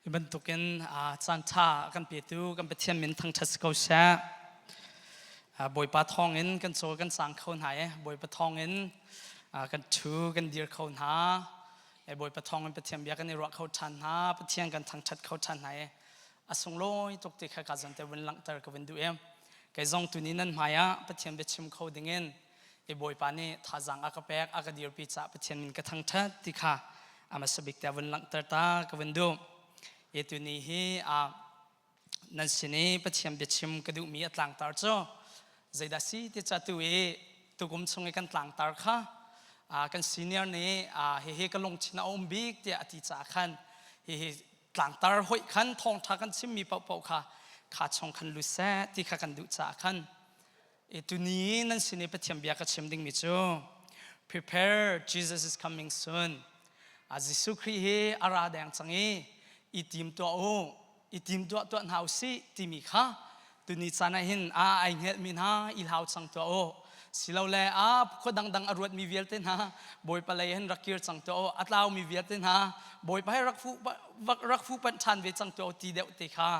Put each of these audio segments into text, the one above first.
Hi bantukin caan ṭha a kan petu kan Pathian min thangṭhat si ko seh. Bawipa thawngin kan cawl kan cang kho hna i Bawipa thawngin kan ṭhu kan dir kho hna. Bawipa thawngin Pathian bia kan i ruah kho ṭhan hna. Pathian kan thangṭhat kho ṭhan hna i a sunglawi tuk ti kha ka zon te vun langhter ka vun duh i kei zong tuni nan hmai ah Pathian biachim kho dingin i Bawipa nih thazaang a ka pek a ka dirpi caah Pathian min ka thangṭhat ti kha a hmasa bik te vun langhter ta ka vun duh. I tuni hi a nan sin i Pathian biachim ka duhmi a tlangtar cu zeidah si ti ca tu i tukum chung i kan tlangtar kha kan senior nih hihi ka lungthin a um bik tiah a ti caah khan hihi tlangtar hoih khan thawngṭha kan chimmi paohpaoh kha kha chung khan lut seh ti kha kan duh caah khan I tuni nan sin i Pathian bia ka chim dingmi cu prepare Jesus is coming soon. A Jesuh Khrih hi a ra deng cang i i tim tuah u, i tim tuah tuah hna u sih timi kha tuni caan ah hin a ai hngelhmi hna i hlau cang tuah u. Silole a khua dangdang a ruatmi vialte hna Bawipa lei hin rak kir cang tuah u. A tlaumi vialte hna Bawipa he rak fuh rak fuh panh ṭhan ve cang tuah ti deuh te kha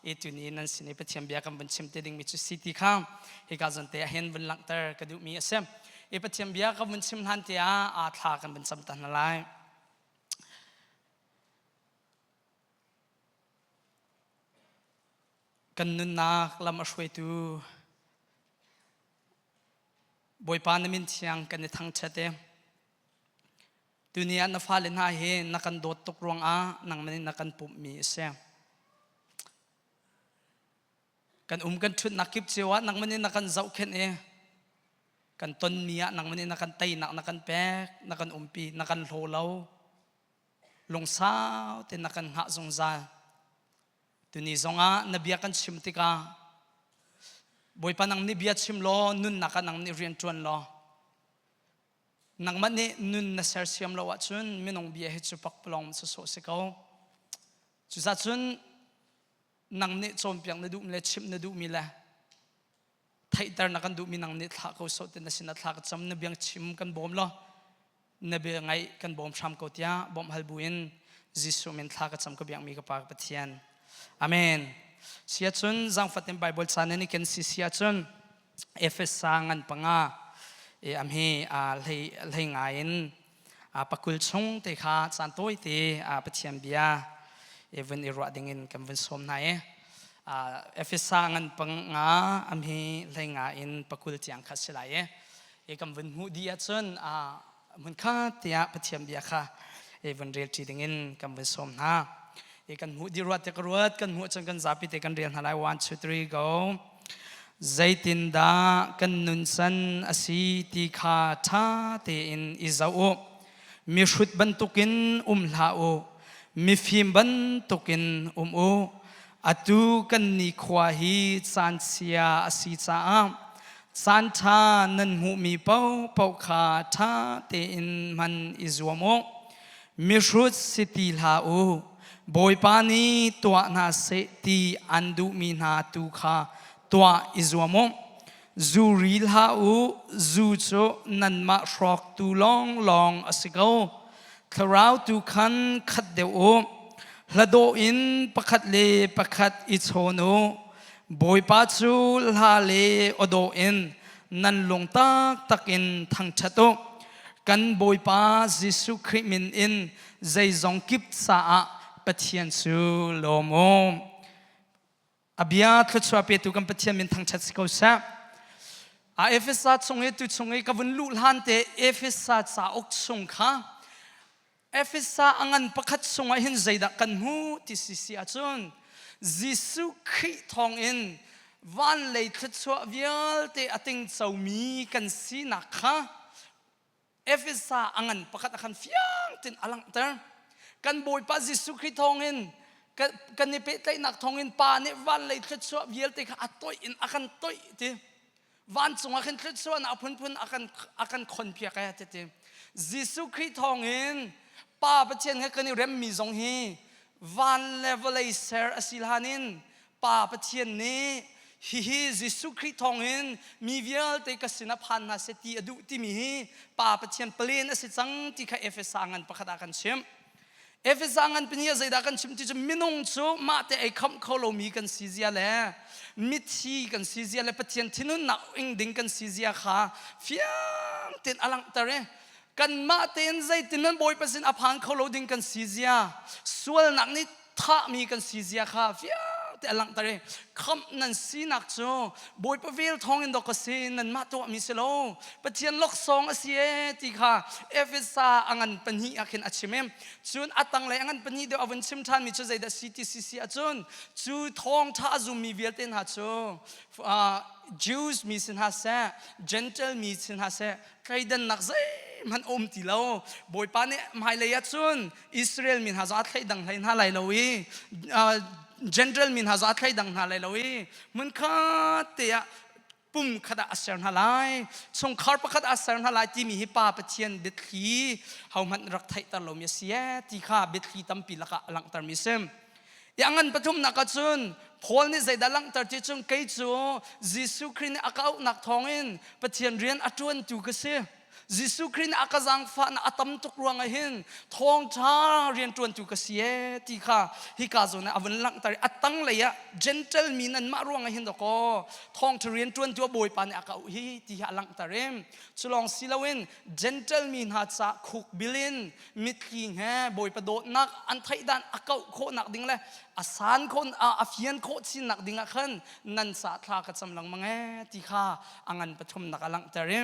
i tuni nan sin i Pathian bia kan vun chim te dingmi cu si ti kha hika zawn te ah hin vun langhter ka duhmi a si. I Pathian bia ka vun chim hlan te ah aa thla kan vun cam ta hna lai. Kan nunnak lam a hruaitu Bawipa na min thiang kan i thangṭhat i Tuni ah na fale hna hi na kan dawt tuk ruangah nangmah nih na kan pumhmi a si. Kan um kan ṭhutnak kip cio ah nangmah nih na kan zohkhenh i kan tonmi ah nangmah nih na kan teinak na kan pek, na kan umpi, na kan hlaw lo. Lungsau tein na kan hngah zungzal. Tuni zongah na bia kan chim tikah Bawipa nang nih bia chim law nunnak ah nang nih rian ṭuan law Nangmah nih nun na sersiam lo ahcun minung bia hi cu pakpalawng sawsawh si ko. Cuzacun nang nih cawnpiak na duhmi le chimh na duhmi le theihter na kan duhmi nang nih thlah ko sawh ti na sinah thla ka cam na biang chim kan bawm law na bia ngaih kan bawm hram ko tiah bawmh hal buin Jesuh min thla ka cam ka biakmi ka pa ka Pathian. Amen. Siacun zangfatin Bible caan in i ken si si ahcun Efesa ngan panga i am hi hlei hlei ngai in pakul chung te kha caan tawi te Pathian bia i vun i ruah ding in kan vun sawm hna i Efesa ngan panga am hi hlei nga in pakul tiang kha si lai i i kan vun hmuh dih ahcun hmun kha tiah Pathian bia kha i vun rel ṭi ding in kan vun sawm hna i kan hmuh dih ruat te ka ruat kan hmuh cun kan zapi te kan rel hna lai one two three go Zeitindah kan nuncan a si ti kha ṭha tein i zoh u. Mihrut bantukin um hlah u, mifim bantukin um u. Atu kan nikhua hi caan chia a si caah caan ṭha nan hmuhmi paohpaoh kha ṭha tein hman i zuam u. Mihrut si ti hlah u. Bawipa nih tuah hna seh ti an duhmi hna tu kha tuah i zuam u. Zu ri hlah u, zu cu nanmah hrawktu lawnglawng a si ko. Thlarau tu khan khat deuh u. Hladawh in pakhat le pakhat i chawn u. Bawipa cu hla le awdawh in nan lung taktak in thangṭhat u. Kan Bawipa Jesuh Khrih min in zeizong kip caah Pathian cu lawm u. A bia thluachuah petu kan Pathian min thangṭhat si ko seh. A Efesa chung i tu chung i ka vun luh hlan te Efesa cauk chung kha Efesa a ngan pakhat chungah hin zeidah kan hmuh ti si si ahcun Jesuh Khrih thawngin van lei thluachuah vialte a tingcomi kan sinak kha Efesa a ngan pakhat a khan fiang tin a langhter. Kan Bawipa Jesuh Khrih thawngin kan i pehtlaihnak thawngin Pa nih van lei thluachuah vialte kha a toih in a kan toih ti. Vancung ah khin thluachuahnak a phunphun a kan a kan khonpiak e ti ti. Jesuh Khrih thawngin Pa Pathian he kan i remmi zong hi van le vawlei ser a si hlan in Pa Pathian nih hihi Jesuh Khrih thawngin mi vialte ka sinah phan hna seh ti a duh timi hi Pa Pathian plan a si cang ti kha Efesa ngan pakhat ah kan chimh. Efesa ngan pini ah zeidah kan chim ti cu minung cu mah te ei khamh kho lomi kan si zia le mithi kan si zia le Pathian thinhunnak ing ding kan si zia kha fiang tein a langhter i kanmah tein zeitin nan Bawipa sin a phan kho lo ding kan si zia sualnak nih thahmi kan si zia kha fiang te a langhter i khamh nan sinak cu Bawipa vel thawngin dawk a si nanmah tuahmi si lo Pathian laksawng a si e ti kha Efesa a ngan pahnih ah khin a chim i cun a tanglei a ngan pahnih deuh a vun chim ṭhanmi cu zeidah si ti si si ahcun cu thawngṭha a zummi vialte hna cu Jews mi si hna seh Gentile mi si hna seh thleidannak zeihmanh a um ti lo Bawipa nih hmailei ah cun Israel mi hna zong a thleidang hlei hna lai lo i Gentile mi hna zong a thleidang hna lai lo i hmunkhat te ah pum khat ah a ser hna lai chungkhar pakhat ah a ser hna lai timi hi Pa Pathian biathli hohmanh rak theihter lomi a si ee ti kha biathli tampi lakah a langhtermi a si. I a ngan pathumnak ah cun Paul nih zeidah langhter ti cun kei cu Jesuh Khrih nih a ka auhnak thawngin Pathian rian a ṭuantu ka si. Jesuh Khrih nih a ka zaangfahnak a tam tuk ruangah hin thawngṭha rianṭuantu ka si ee ti kha hika zawn ah a vun langhter i a tanglei ah Gentle mi nanmah ruangah hin dawkaw thawngṭha rianṭuantu a Bawipa nih a ka auh hi ti hi a langhter i culawng si loin Gentle mi hna ca khukbil in mitthli he Bawipa dawtnak an theih dan a kauh khawhnak ding le a san khawh a fian khawh chinnak ding ah khan nan ca thla ka cam lengmang ee ti kha a ngan pathumnak a langhter i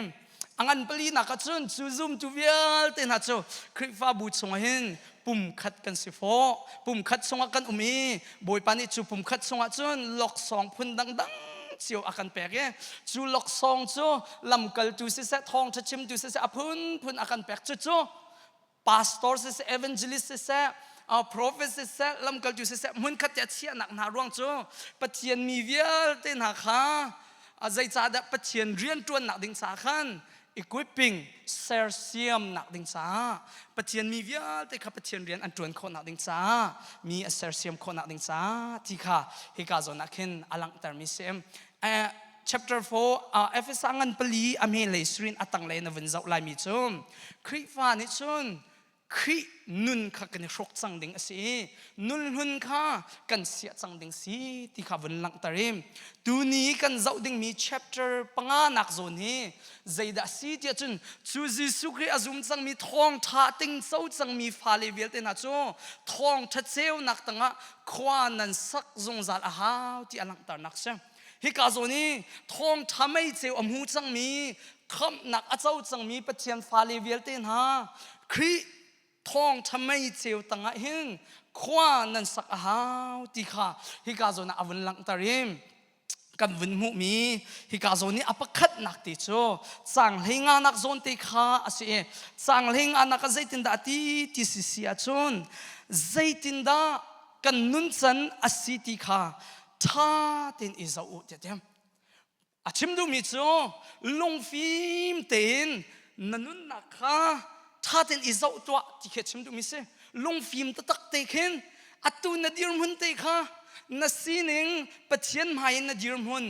a ngan palinak ah cun cu zumtu vialte hna cu Khrihfabu chungah hin pumkhat kan si fawh pumkhat chungah kan um i Bawipa nih cu pumkhat chungah cun laksawng phun dangdang cio a kan pek i cu laksawng cu lamkaltu siseh thawngṭha chimtu siseh a phunphun a kan pek cucu pastor siseh evangelist siseh prophet siseh lamkaltu siseh hmunkhat te a chiahnak hna ruang cu Pathian mi vialte hna kha zeicahdah Pathian rianṭuannak ding caah khan equipping sersiamnak ding caah Pathian mi vialte kha Pathian rian an ṭuan khawhnak ding caah mi a sersiam khawhnak ding caah ti kha hika zawn ah khin a langhtermi si. Chapter 4 Efesa ngan pali a hme lei sirin a tanglei na vun zoh laimi cu Khrihfa nih cun Khrih nun kha kan i hruk cang ding a si i nunhlun kha kan siah cang ding si ti kha vun langhter i tuni kan zoh dingmi chapter panga nak zawn hi zeidah si tiah cun cu Jesuh Khrih a zum cangmi thawngṭha tingco cangmi fale vialte hna cu thawngṭha ceunak tangah khua nan sak zungzal a hau ti a langhternak si. Hika zawn i thawngṭha mei ceu a hmu cangmi khamhnak a co cangmi Pathian fale vialte hna Khrih thawngṭha mei ceu tangah hin khua nan sak a hau ti kha hika zawn ah a vun langhter i kan vun hmuhmi hika zawn i a pakhatnak te cu caang hlei nganak zawn te kha a si i caang hlei nganak ah zeitindah a ti ti si si ahcun zeitindah kan nuncan a si ti kha ṭha tein i zoh u tiah tiam a chim duhmi cu lungfim tein na nunnak kha ṭha tein i zoh tuah ti khi a chim duhmi si lungfim taktak te khin atu na dirhmun te kha na sining Pathian hmai in na dirhmun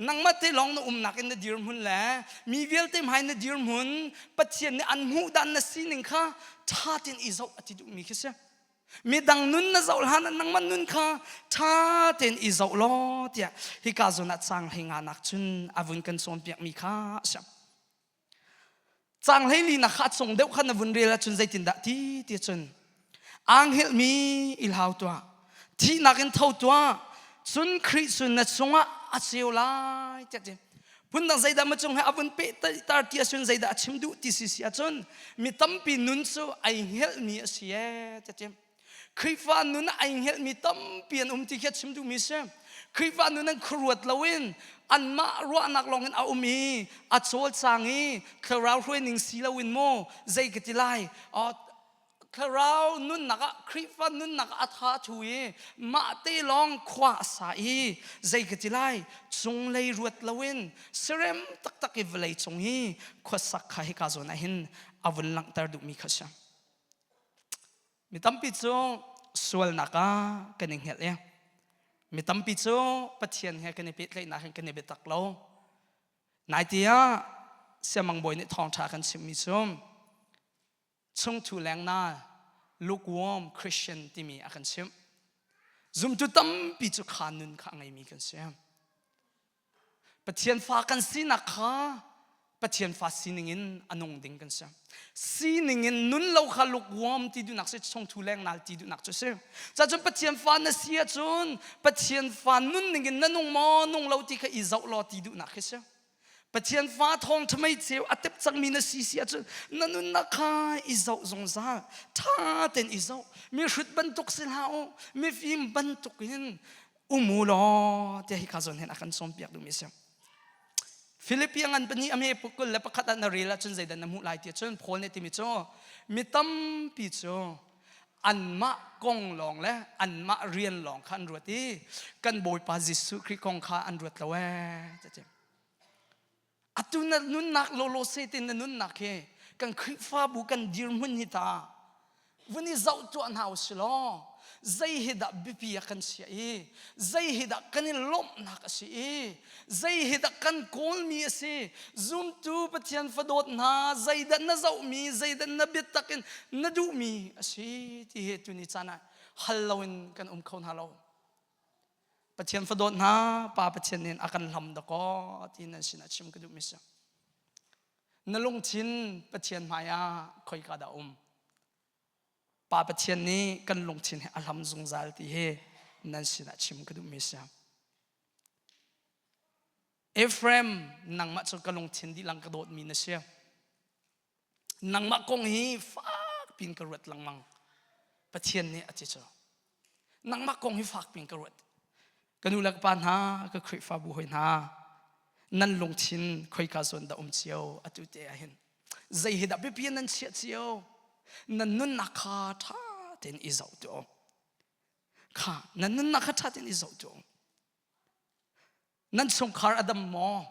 nangmah te lawng na umnak in na dirhmun le mi vialte hmai na dirhmun Pathian nih an hmuh dan na sining kha ṭha tein i zoh a ti duhmi khi si Midang nun na zoh hlan ah nangmah nun kha ṭha tein i zoh law tiah hika zawn ah caang hlei nga nak cun a vun kan cawnpiakmi kha a si. Caang hlei li nak kha a cung deuh kha na vun rel ahcun zeitindah ti ti cun aa hngilhmi i hlau tuah thihnak in tho tuah cun Khrih cu na cungah a ceu lai tiah ti phundang zeidah macung he a vun pehter ti ahcun zeidah a chim duh ti si si ahcun mi tampi nun cu ai hngelhmi a si ee ti chim Khrihfa nun ai hngelhmi tampi an um ti khi a chim duhmi si Khrihfa nun an khuaruat loin anmah ruahnak lawngin a um i a cawlcang i thlarau hruaining si loin maw zei ka ti lai thlarau nunnak ah Khrihfa nunnak ah a tha thu i mah te lawng khua a sa i zei ka ti lai cunglei ruat loin serem taktak i vawlei cung hi khuasak kha hika zawn ah hin a vun langhter duhmi kha si mi tampi cu sualnak ah kan i hngelh i mi tampi cu Pathian he kan i pehtlaihnak hin kan i biatak lo naite ah siamang bawi nih thawngṭha kan chimmi cu Chungthu lengna. Lukewarm Christian timi a kan chimh. Zumtu tampi cu kha nun kha a ngeimi kan si. Pathian fa kan sinak kha Pathian fa sining in a nung ding kan si. Sining in nun lo kha lukewarm ti duhnak si, chungthu lengnal ti duhnak cu si. Cacun Pathian fa na si ahcun Pathian fa nun ning in na nung maw nung lo ti kha i zoh law ti duhnak khi si. Pathian fa thawngṭha mei ceu a tep cangmi na si si ahcun na nunnak kha i zoh zungzal. Ṭha tein i zoh. Mihrut bantuk si hlah u. Mifim bantuk in um u law tiah hika zawn hin a kan sawmpiak duhmi a si. Philippi ngan pahnih a me 21 ah na rel ahcun zeidah na hmuh lai ti ahcun Paul nih timi cu mi tampi cu anmah kong lawng le anmah rian lawng kha an ruat i kan Bawipa Jesuh Khrih kong kha an ruat lo ee ti Atu na nunnak lawlaw se te na nunnak hi kan Khrihfabu kan dirhmun hi ta vun i zoh tuah hna u si law zei hi dah biapi ah kan chiah i zei hi dah kan i lawmhnak a si i zei hi dah kan kawlmi a si zumtu Pathian fadawt hna zeidah na zohmi zeidah na biatak in na duhmi a si ti hi tuni caan ah hal loin kan um kho hna lo. Pathian fadawt hna Pa Pathian nih a kan hlam dakaw ti nan sinah chim ka duhmi si. Na lungthin Pathian hmai ah khoika dah um? Pa Pathian nih kan lungthin he a hlam zungzal ti hi nan sinah chim ka duhmi si. Ephraim nangmah cu ka lungthin dilang ka dawtmi na si. Nangmah kong hi fak pin ka ruat lengmang. Pathian nih a ti cu. Nangmah kong hi fak pin ka ruat. Ka nu le ka pa hna, ka Khrihfabu hoi hna, nan lungthin khoika zawn dah um cio atu te ah hin. Zei hi dah biapi nan chiah cio? Nan nunnak kha ṭha tein i zoh tuah. Kha nan nunnak kha ṭha tein i zoh tuah. Nan chungkhar a dam maw?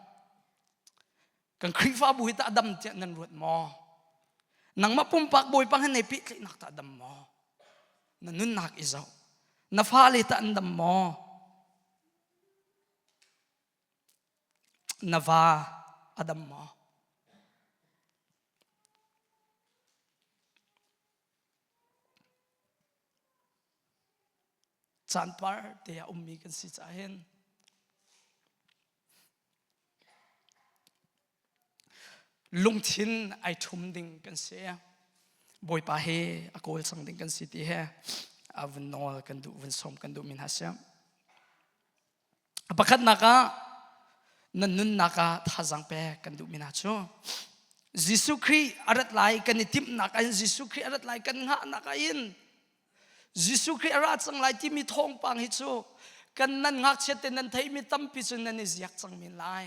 Kan Khrihfabu hi tah a dam tiah nan ruat maw? Nangmah pumpak Bawipa he nei pehtlaihnak tah a dam maw? Na nunnak i zoh. Na fale tah an dam maw? Na va a dam maw? Caan par te ah ummi kan si caah hin lungthin ai ṭhum ding kan si. Bawipa he a kawl cang ding kan si ti he a vun nawl kan duh vun sawm kan duh mi hna si. A pakhatnak ah nan nunnak ah thazaang pek kan duhmi hna cu Jesuh Khrih a rat lai kan i timhnak ah hin Jesuh Khrih a rat lai kan hngahnak ah hin Jesuh Khrih a ra cang lai timi thawngpang hi cu kan nan ngakchiat te nan theihmi tampi cu nan i ziak cang men lai.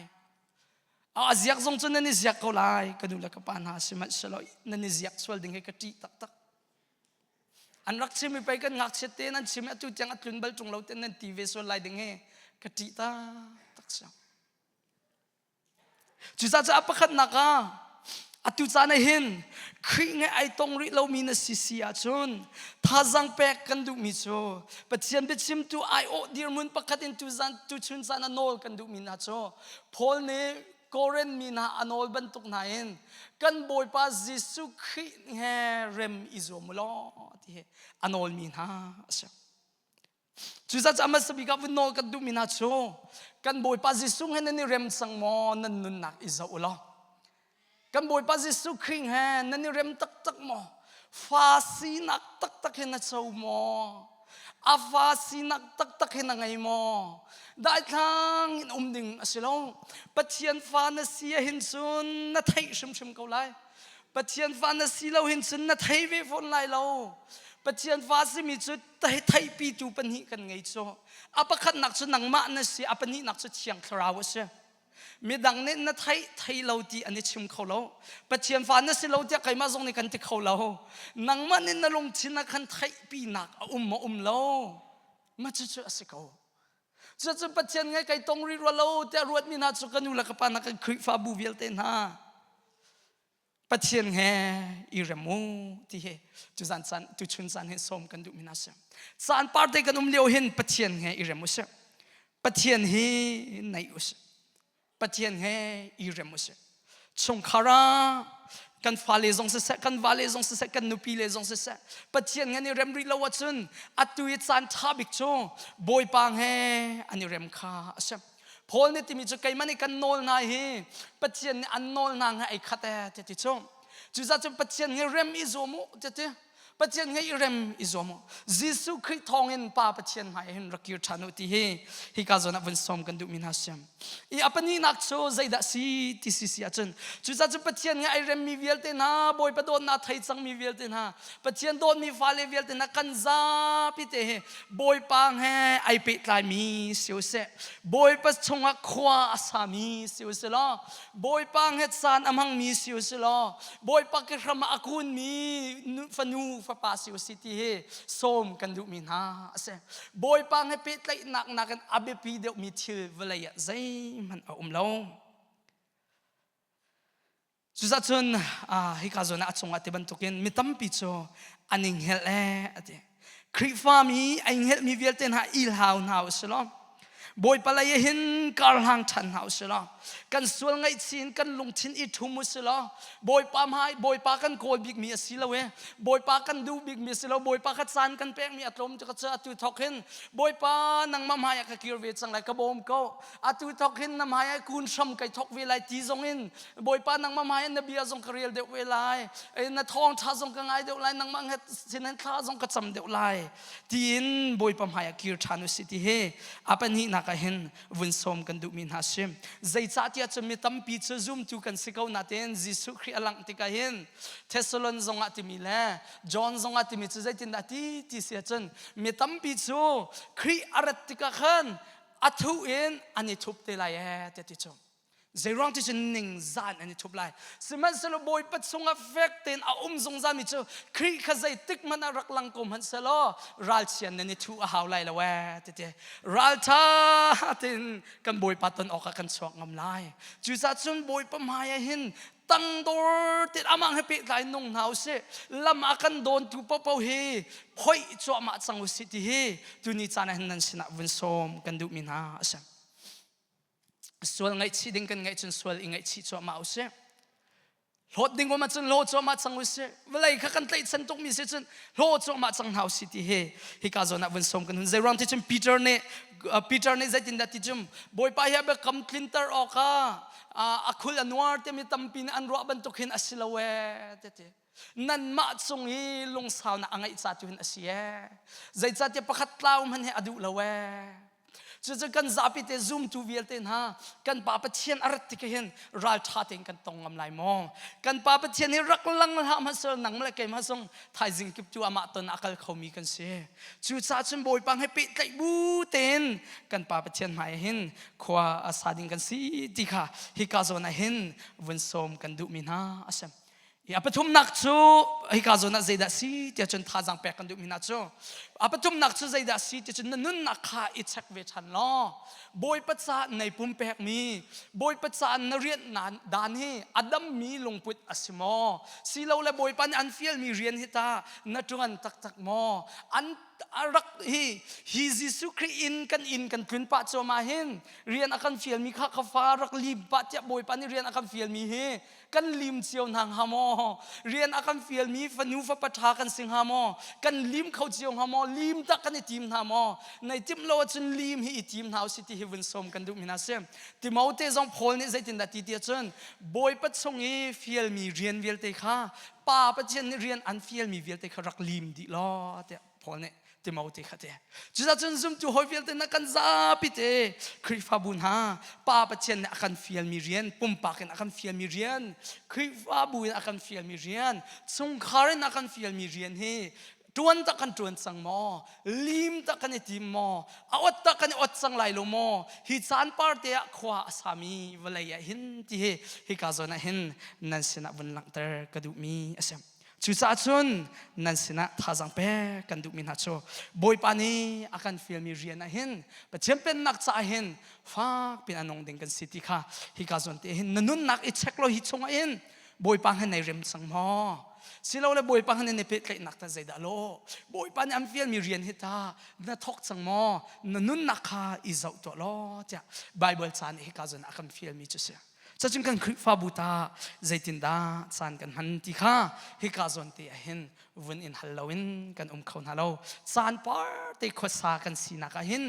A ziak zong cu nan i ziak ko lai ka nu le ka pa hna sihmanhsehlaw nan i ziak sual ding hi ka ṭih taktak. An rak chim i pei kan ngakchiat te nan chim i atu tiang a tlun bal ṭung lo te nan ti ve sual lai ding hi ka ṭih taktak si. Cucaah pakhatnak ah atu caan ah hin Khrih ngai ai tong rih lomi na si si ahcun thazaang pek kan duhmi cu Pathian biachimtu aiawh dirhmun pakhat in tuzan tuchun caan ah nawl kan duhmi hna cu Paul nih Korin mi hna a nawl bantuk hna in kan Bawipa Jesuh Khrih he rem i zuam u law ti hi a nawlmi hna a si. Cucaah hmasa bik ah vun nawl kan duhmi hna cu kan Bawipa Jesuh he nan i rem cang maw nan nunnak i zoh u law kan Bawipa Jesuh Khrih he nan i rem taktak maw fa sinak taktak he na co maw a fa sinak taktak he na ngei maw daithlang in um ding a si lo Pathian fa na si ahhin cun na theih hrimhrim ko lai Pathian fa na si lo hin cun na thei ve fawn lai lo Pathian fa simi cu theihpitu pahnih kan ngei cu a pakhatnak cu nangmah na si a pahnihnak cu thiang thlarau a si midang nih na theih thei lo ti an i chim kho lo pathian fa na si lo tiah keimah zong nih kan ti kho lo nangmah nih na lungthin ah khan theihpinak a um maw um lo ma cucu a si ko cucu pathian ngai kai tong rih rua lo tiah ruatmi hna cu ka nu le ka pa hna kan khrihfabu vialte hna Pathian he i rem u ti hi tuzan caan tuchun caan hin sawm kan duhmi hna si. Caan parte kan um lio hin Pathian he i rem u sih. Pathian hi naih u sih. Pathian he i rem u sih. Chungkhar ah. Kan fale zong siseh, kan vale zong siseh, kan nupi le zong siseh, Pathian ngan i rem rih lo ahcun atu i caan ṭha bik cu Bawipa he an i rem kha a si. Paul nih timi cu keimah nih kan nawl hna hi Pathian nih an nawl hna he ei khat ee ti ti cu. Cucaah cun Pathian he rem i zuam u ti ti. Pathian he i rem i zuam u. Jesuh Khrih thawngin Pa Pathian hmai hin rak kir ṭhan u ti hi hika zawn ah vun sawm kan duhmi hna si. I a pahnihnak cu zeidah si ti si si ahcun cucaah cun Pathian he ai remmi vialte hna Bawipa dawtnak thei cangmi vialte hna Pathian dawtmi fale vialte hna kan zapi te hi Bawipa he ai pehtlaimi si u sih. Bawipa chungah khua a sami si u sih law Bawipa he caan a hmangmi si u sih law Bawipa ke hram ah a kunmi fanu fapa si u sih ti hi sawm kan duhmi hna a si. Bawipa he pehtlaihnak nakin a biapi deuhmi thil vawlei ah zeihmanh a um lo. Cucaah cun hika zawn ah a cungah ti bantukin mi tampi cu an i hngelh ee a ti. Khrihfami ai hngelhmi vialte hna i hlau hna u si law Bawipa lei ah hin karhlang ṭhan hna u si law kan sual ngaihchih in kan lungthin i ṭhum u si law Bawipa hmai Bawipa kan kawl bikmi a si lo e Bawipa kan duh bikmi a si lo Bawipa kha caan kan pekmi a tlawm tuk cu atu thawk hin Bawipa nangmah hmai ah ka kir ve cang lai ka bawm ko atu thawk hin na hmai ah kun hram kai thawk ve lai ti zong in Bawipa nangmah hmai ah na bia zong ka rel deuh ve lai na thawngṭha zong ka ngai deuh lai nangmah sin hin thla zong ka cam deuh lai tiin Bawipa hmai ah kir ṭhan u si ti hi a pahnihnak ah hin vun sawm kan duhmi hna si zeicahtiah cun mi tampi cu zumtu kan si ko nain Jesuh Khrih a langh tikah hin Thessalon zong ah timi le John zong ah timi cu zeitindah ti ti si ahcun mi tampi cu Khrih a rat tikah khan a thuh in an i thup te lai ee ti cu Zeiruang ti cun ningzan an i thup lai. Sihmanhsehlaw Bawipa chungah fek tein a um zungzalmi cu Khrih kha zeitik hmanh ah rak lang ko hmanh sehlaw ralchian nan i thuh a hau lai lo ee titi ralṭha tein kan Bawipa ton awkah kan chuak ngam lai. Cucaah cun Bawipa hmai ah hin tangdor tein amah he pehtlai nung hna usih. Lam a kan dawntu paohpaoh hi phoih cuahmah cang usih ti hi tuni caan ah hin nan sinah vun sawm kan duhmi hna a si. Sual ngaihchih ding kan ngaih cun sual i ngaihchih cuahmah usih. Hlawt ding um ahcun hlaw cuahmah cang usih. Vawlei kha kan tlaihchan tukmi si cun hlaw cuahmah cang hna usih ti hi hika zawn ah vun sawm kan hun. Zeiruang ti cun Peter nih Peter nih zeitindah ti cun Bawipa hi a biakam tlinter awkah a khul a nuar timi tampi nih an ruah bantuk hin a si lo ee ti. Nanmah cung i lungsaunak a ngeih ca tu hin a si ee. Zeicahtiah pakhat tlau hmanh hi a duh lo ee. Cucu kan zapi te zumtu vialte hna kan Pa Pathian a rat tik hin ralṭha tein kan tong ngam lai maw? Kan Pa Pathian hi rak lang hlah hmanh nang le keimah zong thaizing kip cu amah ton a kal khomi kan si. Cucaah cun Bawipa he pehtlaih bu tein kan Pa Pathian hmai hin khua a sa ding kan si ti kha hika zawn ah hin vun sawm kan duhmi hna a si. Hi a pathumnak cu hika zawn ah zeidah si tiah cun thazaang pek kan duhmi hna cu a pathumnak cu zeidah si ti cun na nunnak kha i check ve ṭhan law Bawipa caah nei pumpekmi Bawipa caah na rian dan hi a dammi lungput a si maw silole Bawipa nih an fialmi rian hi ta na ṭuan taktak maw an rak hi hi Jesuh Khrih in kan inn kan tlun pah cuahmah hin rian a kan fialmi kha ka fa rak lim pah tiah Bawipa nih rian a kan fialmi hi kan lim cio hna hnga maw rian a kan fialmi fanu fapa ṭha kan si hnga maw kan lim kho cio hnga maw lim tak kan i tim hna maw nei timh lo ahcun lim hi i tim hna usih ti hi vun sawm kan duhmi hna si Timote zong Paul nih zeitindah ti ti ahcun Bawipa chung i fialmi rian vialte kha Pa Pathian nih rian an fialmi vialte kha rak lim dih law tiah Paul nih Timote kha te. Cucaah cun zumtu hawi vialte na kan zapi te Khrihfabu hna Pa Pathian nih a kan fialmi rian pumpak in a kan fialmi rian Khrihfabu in a kan fialmi rian chungkhar in a kan fialmi rian hi tuan tak kan tuan cang maw lim tak kan i tim maw a ot tak kan i ot cang lai lo maw hi caan par te ah khua a sami vawlei ah hin ti hi hika zawn ah hin nan sinah vun langhter ka duhmi a si Cucaah cun nan sinah thazaang pek kan duhmi hna cu Bawipa nih a kan fialmi rian ah hin Pathian pennak caah hin fak piin a nung ding kan si ti kha hika zawn te hin na nunnak i check lo hi chungah hin Bawipa he nei rem cang maw? Silole Bawipa he nan i pehtlaihnak ta zeidah lo? Bawipa nih an fialmi rian hi ta na thawk cang maw? Na nunnak kha i zoh tuah law tiah Bible ca nih hika zawn ah a kan fialmi cu si. Cacun kan Khrihfabu ta zeitindah caan kan hman ti kha hika zawn te ah hin vun in hal loin kan um kho hna lo. Caan par te khuasa kan sinak ah hin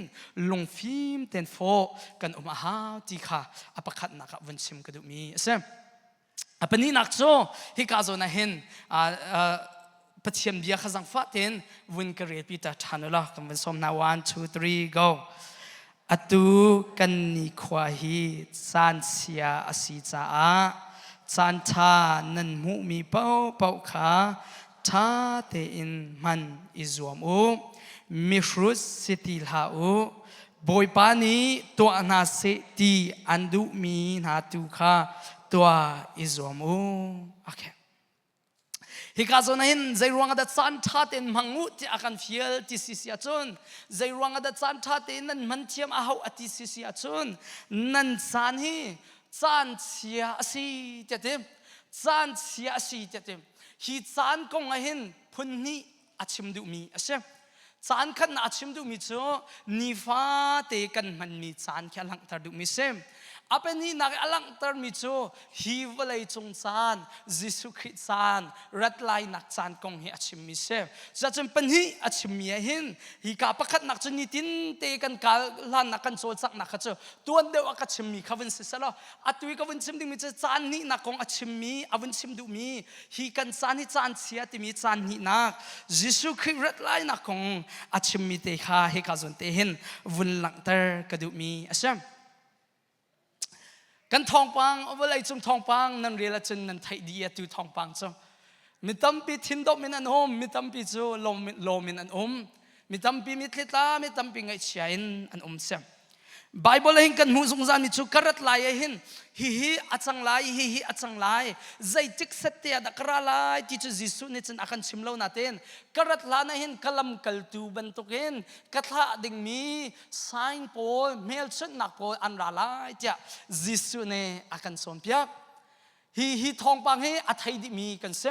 lungfim ten fawh kan um a hau ti kha a pakhatnak ah vun chim ka duhmi a si. A pahnihnak cu hika zawn ah hin Pathian bia kha zangfah tein vun ka relpi ta ṭhan u law kan vun sawm hna. One, two, three, go. Atu kan nikhua hi caan chia a si caah caan ṭha nan hmuhmi paohpaoh kha ṭha tein hman i zuam u. Mihrut si ti hlah u. Bawipa nih tuah hna seh ti an duhmi hna tu kha tuah i zuam u. Okay. Hika zawn ah hin zei ruang ah dah caan ṭha tein hmang u tiah a kan fial ti si si ahcun zei ruang ah dah caan ṭha tein nan hman thiam a hau a ti si si ahcun nan caan hi caan chia a si tiah ti caan chia a si tiah ti hi caan kong ah hin phun hnih a chim duhmi a si. Caan khatnak a chim duhmi cu nifate kan hmanmi caan khi a langhter duhmi si. A pahnihnak i a langhtermi cu hi vawlei cung caan, Jesuh Khrih caan, rat lainak caan kong hi a chimmi si. Cucun pahnih a chimmi ah hin hika pakhatnak cu nitin te kan kal hlannak kan cawlcanghnak kha cu tuan deuh a ka chimmi kha vun si selaw atu i ka vun chim dingmi cu caan hnihnak kong a chimmi a vun chim duhmi hi kan caan hi caan chia timi caan hnihnak Jesuh Khrih rat lainak kong a chimmi te kha hika zawn te hin vun langhter ka duhmi a si. Kan thawngpang vawlei cung thawngpang nan rel ahcun nan theih dih atu thawngpang cu mi tampi thindomh in an um mi tampi cu lawm in an um mi tampi mitthli tla mi tampi ngaihchia in an um siam Bible hin kan hmuh zungzal mi cu ka rat lai ah hin hihi a cang lai hihi a cang lai zeitik set te ah dah ka ra lai ti cu Jesuh nih cun a kan chim lo natein ka rat hlan ah hin ka lamkaltu bantukin ka thlah dingmi sign pawl hmelchunhnak pawl an ra lai tiah Jesuh nih a kan cawnpiak Hi hi thawngpang hi a thei dihmi kan si.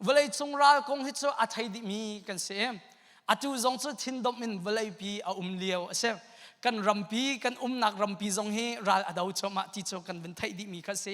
Vawleicung ral kong hi cu a thei dihmi kan si. Atu zong cu thindomh in vawleipi a um lio a si. Kan rampi, kan umnak rampi zong hi ral a do cuahmah ti cu kan vun theih dihmi kha si.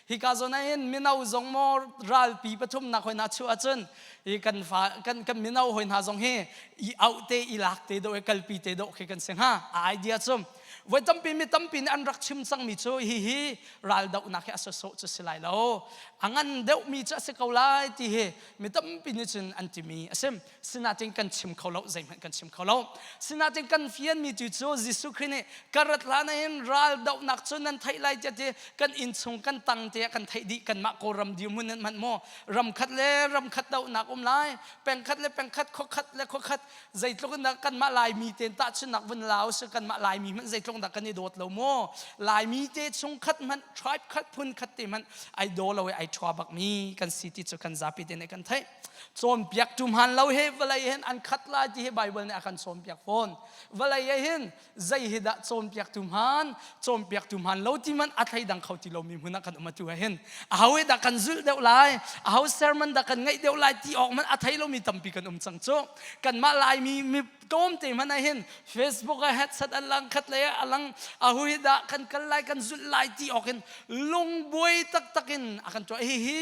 Hika zawn ah hin mino zong maw ralpi pathumnak hoi hna chuah ahcun hi kan fa kan kan mino hoi hna zong hi i auh te i lak te dawh i kalpi te dawh khi kan si hnga. A idea cu voi tampi mi tampi nih an rak chim cangmi cu hihi raldohnak hi a sawsawh cu si lai lo a ngan deuhmi cu a si ko lai ti hi mi tampi nih cun an timi a si sinain kan chim kho lo zeihmanh kan chim kho lo sinain kan fianmi tu cu Jesuh Khrih nih ka rat hlan hin raldohnak cu nan theih lai tiah ti kan inn chung kan tang te kan theih dih kanmah Kawlram dirhmun nan hmanh maw ram khat le ram khat dohnak um lai peng khat le peng khat khua khat le khua khat zeitluk in dah kanmah Laimi te tahchunhnak vun la usih kanmah Laimi hmanh zeitluk dah kan i dawt lo maw Laimi te chung khat hmanh tribe khat phun khat te hmanh ai daw lo i ai ṭhua bakmi kan si ti cu kan zapi te nih kan theih cawnpiaktu hmaan lo he vawlei hin an khat lai ti hi Bible nih a kan cawnpiak fawn vawlei ah hin zei hi dah cawnpiaktu hmaan cawnpiaktu hmaan lo ti man a thleidang kho ti lomi hmun ah kan um atu ah hin aho he dah kan zulh deuh lai aho sermon dah kan ngaih deuh lai ti awk man a thei lomi tampi kan um cang cu kanmah laimi mi tlawmte hmanh ah hin Facebook ah headset a lang khat lei ah a lang ahu hi dah kan kal lai kan zulh lai ti awk in lungbuai taktak in a kan tuah hi hi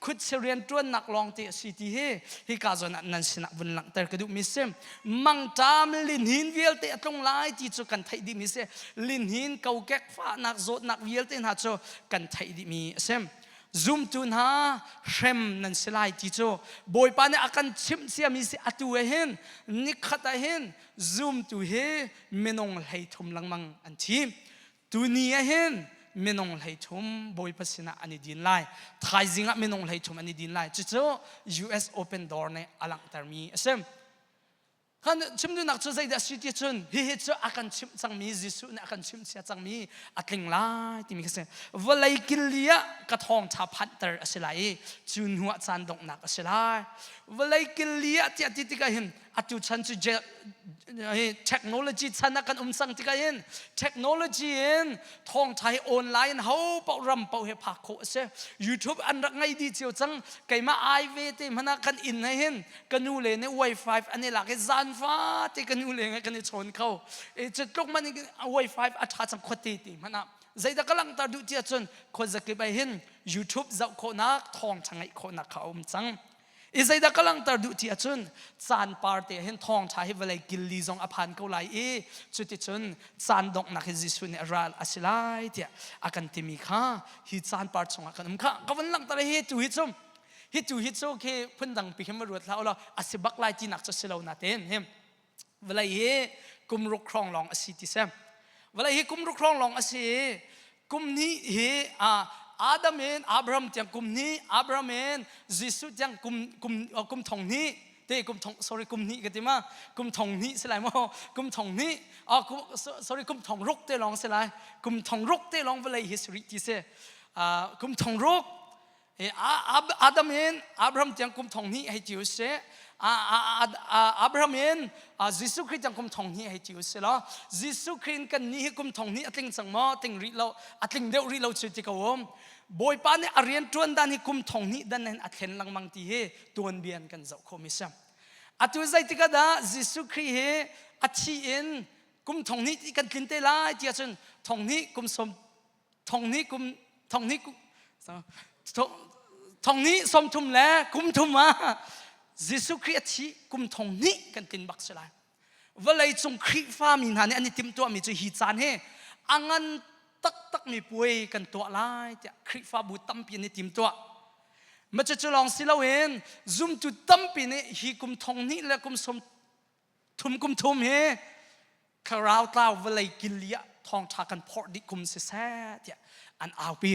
khutsi rian ṭuannak lawng te a si ti hi hika zawn ah nan sinah vun langhter ka duhmi si mangṭam linhin vialte a tlung lai ti cu kan theih dihmi si linhin kokek fahnak zawtnak vialte hna cu kan theih dihmi a si zumtu hna hrem nan si lai ti cu bawipa nih a kan chimh ciami si atu ah hin nikhat ah hin zumtu hi minung 30 lengmang an thi tuni ah hin minung 30 bawipa sinah an i din lai thaizing ah minung 30 an i din lai cucu US Open Door nih a langhtermi a si kan chim duhnak cu zeidah si ti cun hihi cu a kan chimh cangmi Jesuh nih a kan chimh cia cangmi a tling lai timi kha si vawlei killi ah ka thawngṭha phanhter a si lai i cu hnu ah caan donghnak a si lai. Vawlei kil li ah tiah ti tikah hin atu chan cu technology chan ah kan um cang tikah hin technology in thawngtha hi online in ho paoh ram paoh he phak khawh a si. YouTube an rak ngei dih cio cang. Keimah ai ve te hmanh ah kan inn he hin ka nu le nih wifi an i lak i zan fate ka nu le he kan i chawn kho. Cu tluk man in wifi a ṭha cang khuate te hmanh ah. Zeidah ka langhter duh ti ahcun khuazakip ah hin YouTube zoh khawhnak thawngṭha ngaih khawhnak kha a um cang. I zeidah ka langhter duh ti ahcun caan par te hin thawngṭha hi vawlei killi zong a phan ko lai i cuticun caan donghnak hi Jesuh nih a ral a si lai tiah a kan timi kha hi caan par chungah kan um kha ka vun langhter hi tu hi cu hi tu hi cu khi phundang pi khin va ruat hlah u law a si bak lai tinak cu si lo natein hi vawlei hi kum ruk hrawng lawng a si ti si vawlei hi kum ruk hrawng lawng a si i kum hnih hi Adam in Abraham tiang kum hnih Abraham in Jesuh tiang kum kum kum thong hnih te kum thong sorry kum hnih ka ti ma kum thong hnih si lai maw kum thong hnih sorry kum thong ruk te lawng si lai kum thong ruk te lawng vawlei hi si rih ti si kum thong ruk Adam in Abraham tiang kum thong hnih hei ti u sih. Abraham in Jesuh Khrih tiang kum thong hnih hei ti u sih law Jesuh Khrih in kan nih hi kum thong hnih a tling cang maw? Tling rih lo, a tling deuh rih lo cu ti ko um. Bawipa nih a rian ṭuan dan hi kum thong hnih dan in a thlen lengmang ti hi tuanbia in kan zoh khawhmi si. Atu zeitik ah dah Jesuh Khrih hi a thi in kum thong hnih kan tlin te lai ti ahcun thong hnih kum sawm thong hnih kum thong hnih thong hnih sawm thum le kum thum ah Jesuh Khrih a thi kum thong hnih kan tlin bak si lai vawlei cung Khrihfa mi hna nih an i timhtuahmi cu hi caan hi a ngan taktakmi puai kan tuah lai tiah Khrihfabu tampi an i timtuah ma cucu lawng si loin zumtu tampi nih hi kum thong hnih le kum sawm thum kum thum hi thlarau tlau vawlei killi ah thawngṭha kan phorh dih kum siseh tiah an aupi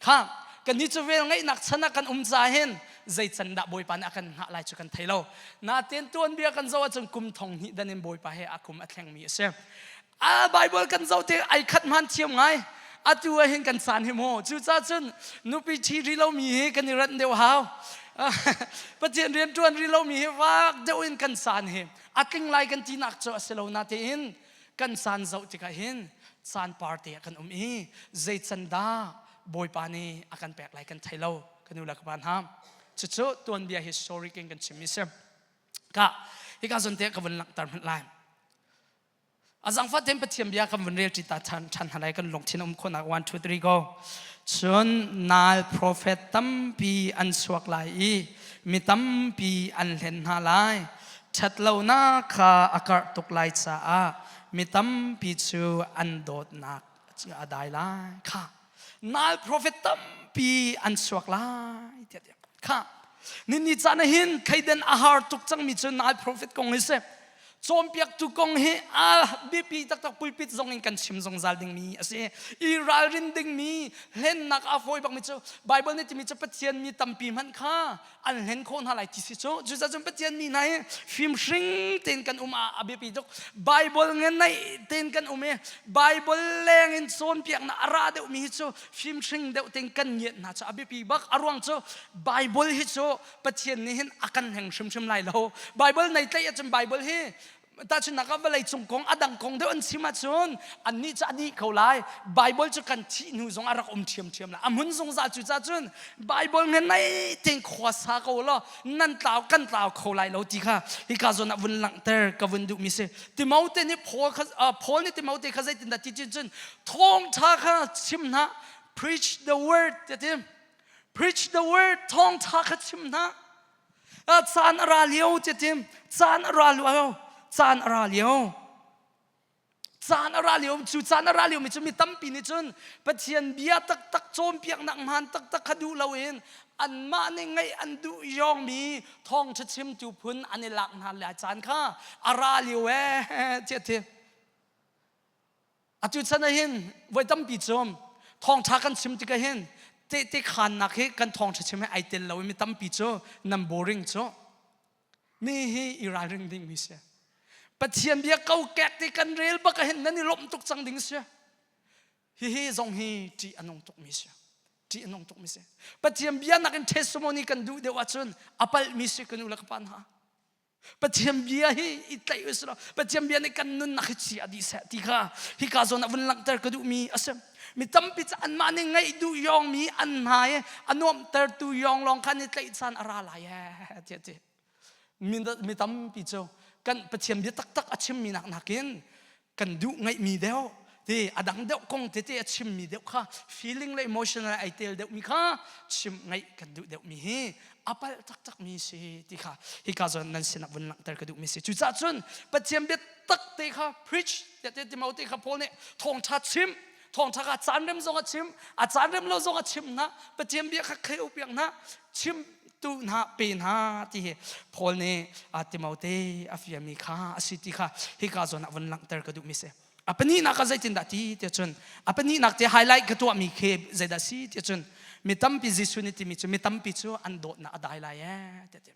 kha kannih cu vel ngeihnak chan ah kan um ca hin zei can dah bawipa nih a kan hngah lai cu kan thei lo natein tuanbia kan zoh ahcun kum thong hnih dan in bawipa he a kum a thlengmi a si a Bible kan zoh te ai khat hman thiam ngai atu ah hin kan caan hi mu cucaah cun nupi ṭhi rih lomi hi kan i ranh deuh hau Pathian rian ṭuan rih lomi hi vak deuh in kan caan hi a tling lai kan tinak cu a si lo natein kan caan zoh tikah hin caan par te ah kan um i zei can dah Bawipa nih a kan pek lai kan thei lo ka nu le ka pa hna cucu tuanbia historic in kan chimmi si ka hika zawn te ka vun langhter hmanh lai A zangfah tein Pathian bia kan vun rel ṭi ta ṭhan ṭhan hna lai kan lungthin um khawhnak 1 2 3 go. Cun nal profet tampi an chuak lai i mi tampi an hlen hna lai. Ṭhatlonak kha a karh tuk lai caah mi tampi cu an dawtnak a dai lai. Kha nal profet tampi an chuak lai tiah kha nini caan ah hin kheiden a har tuk cangmi cu nal profet kong hi si cawnpiaktu kong hi a biapi taktak pulpit zong in kan chim zungzal dingmi a si i ralrin dingmi hlennak a fawi bakmi cu Bible nih timi cu Pathian mi tampi hmanh kha an hlen khawh hna lai ti si cu cucaah cun Pathian mi hna hi fimhring tein kan um a biapi tuk Bible nge naih tein kan um i Bible leng in cawnpiaknak a ra deuhmi hi cu fimhring deuh tein kan ngiat hna cu a biapi bak a ruang cu Bible hi cu Pathian nih hin a kan hleng hrimhrim lai lo. Bible nei tlaih ahcun Bible hi tahchunhnak ah vawlei cung kong a dang kong deuh an chim ahcun annih cu a dih ko lai. Bible cu kan thih hnu zong a rak um ṭhiamṭhiam lai. A hmun zungzal cu ca cun Bible nge nei tein khua sa ko law nan tlau kan tlau kho lai lo ti kha hika zawn ah vun langhter ka vun duhmi si. Timote nih Paul kha Paul nih Timote kha zeitindah ti cun thawngṭha kha chim hna preach the word ti Preach the word thawngṭha kha chim hna. Caan a ra lio tiatim caan a ra lio caan a ra lio caan a ra lio cu caan a ra lio mi cu mi tampi nih cun Pathian bia taktak cawnpiaknak hmaan taktak kha duh loin anmah nih ngaih an duh yawngmi thawngṭha chimtu phun an i lak hna lai caan kha a ra lio ee tiah Atu chan ah hin voi tampi cu thawngṭha kan chim tikah hin tehte khaannak hi kan thawngṭha chim hi ai tel lo i mi tampi cu nan boring cu mi hi i ralring ding mi si. Pathian bia kokek ti kan rel bak ah hin nan i lawmh tuk cang ding si. Hihi zong hi ṭih a nung tuk mi si. Ṭih a nung tukmi si. Pathian bia nakin testimony kan duh deuh ahcun a palhmi si kan u le ka pa hna. Pathian bia hi i tlaih u sih Pathian bia nih kan nunnak hi chia dih seh ti kha hika zawn ah vun langhter ka duhmi a si. Mi tampi cu anmah nih ngaih duh yawngmi an hna i a nuamhtertu yawng lawng kha an i tlaih caan a ra lai ee tiah ti. Mi tampi cu kan Pathian bia taktak a chimmi nak nakin kan duh ngaihmi deuh ti a dang deuh kong tete a chimmi deuh kha feeling le emotional ai tel deuhmi kha chim ngaih kan duh deuhmi hi a palh taktakmi si ti kha hika zawn nan sinah vun langhter ka duhmi si cucaah cun Pathian bia tak te kha preach tiah te Timote kha Paul nih thawngtha chim thawngtha kha caan rem zong a chim a caan rem lo zong a chim hna Pathian bia kha kheu piak hna chim tu hna pe hna ti hi Paul nih Timote a fiami kha a si ti kha hika zawn ah vun langhter ka duhmi si a pahnihnak ah zeitindah ti tiah cun a pahnihnak te highlight ka tuahmi khi zeidah si tiah cun mi tampi Jesuh nih timi cu mi tampi cu an dawtnak a dai lai ee tiah ti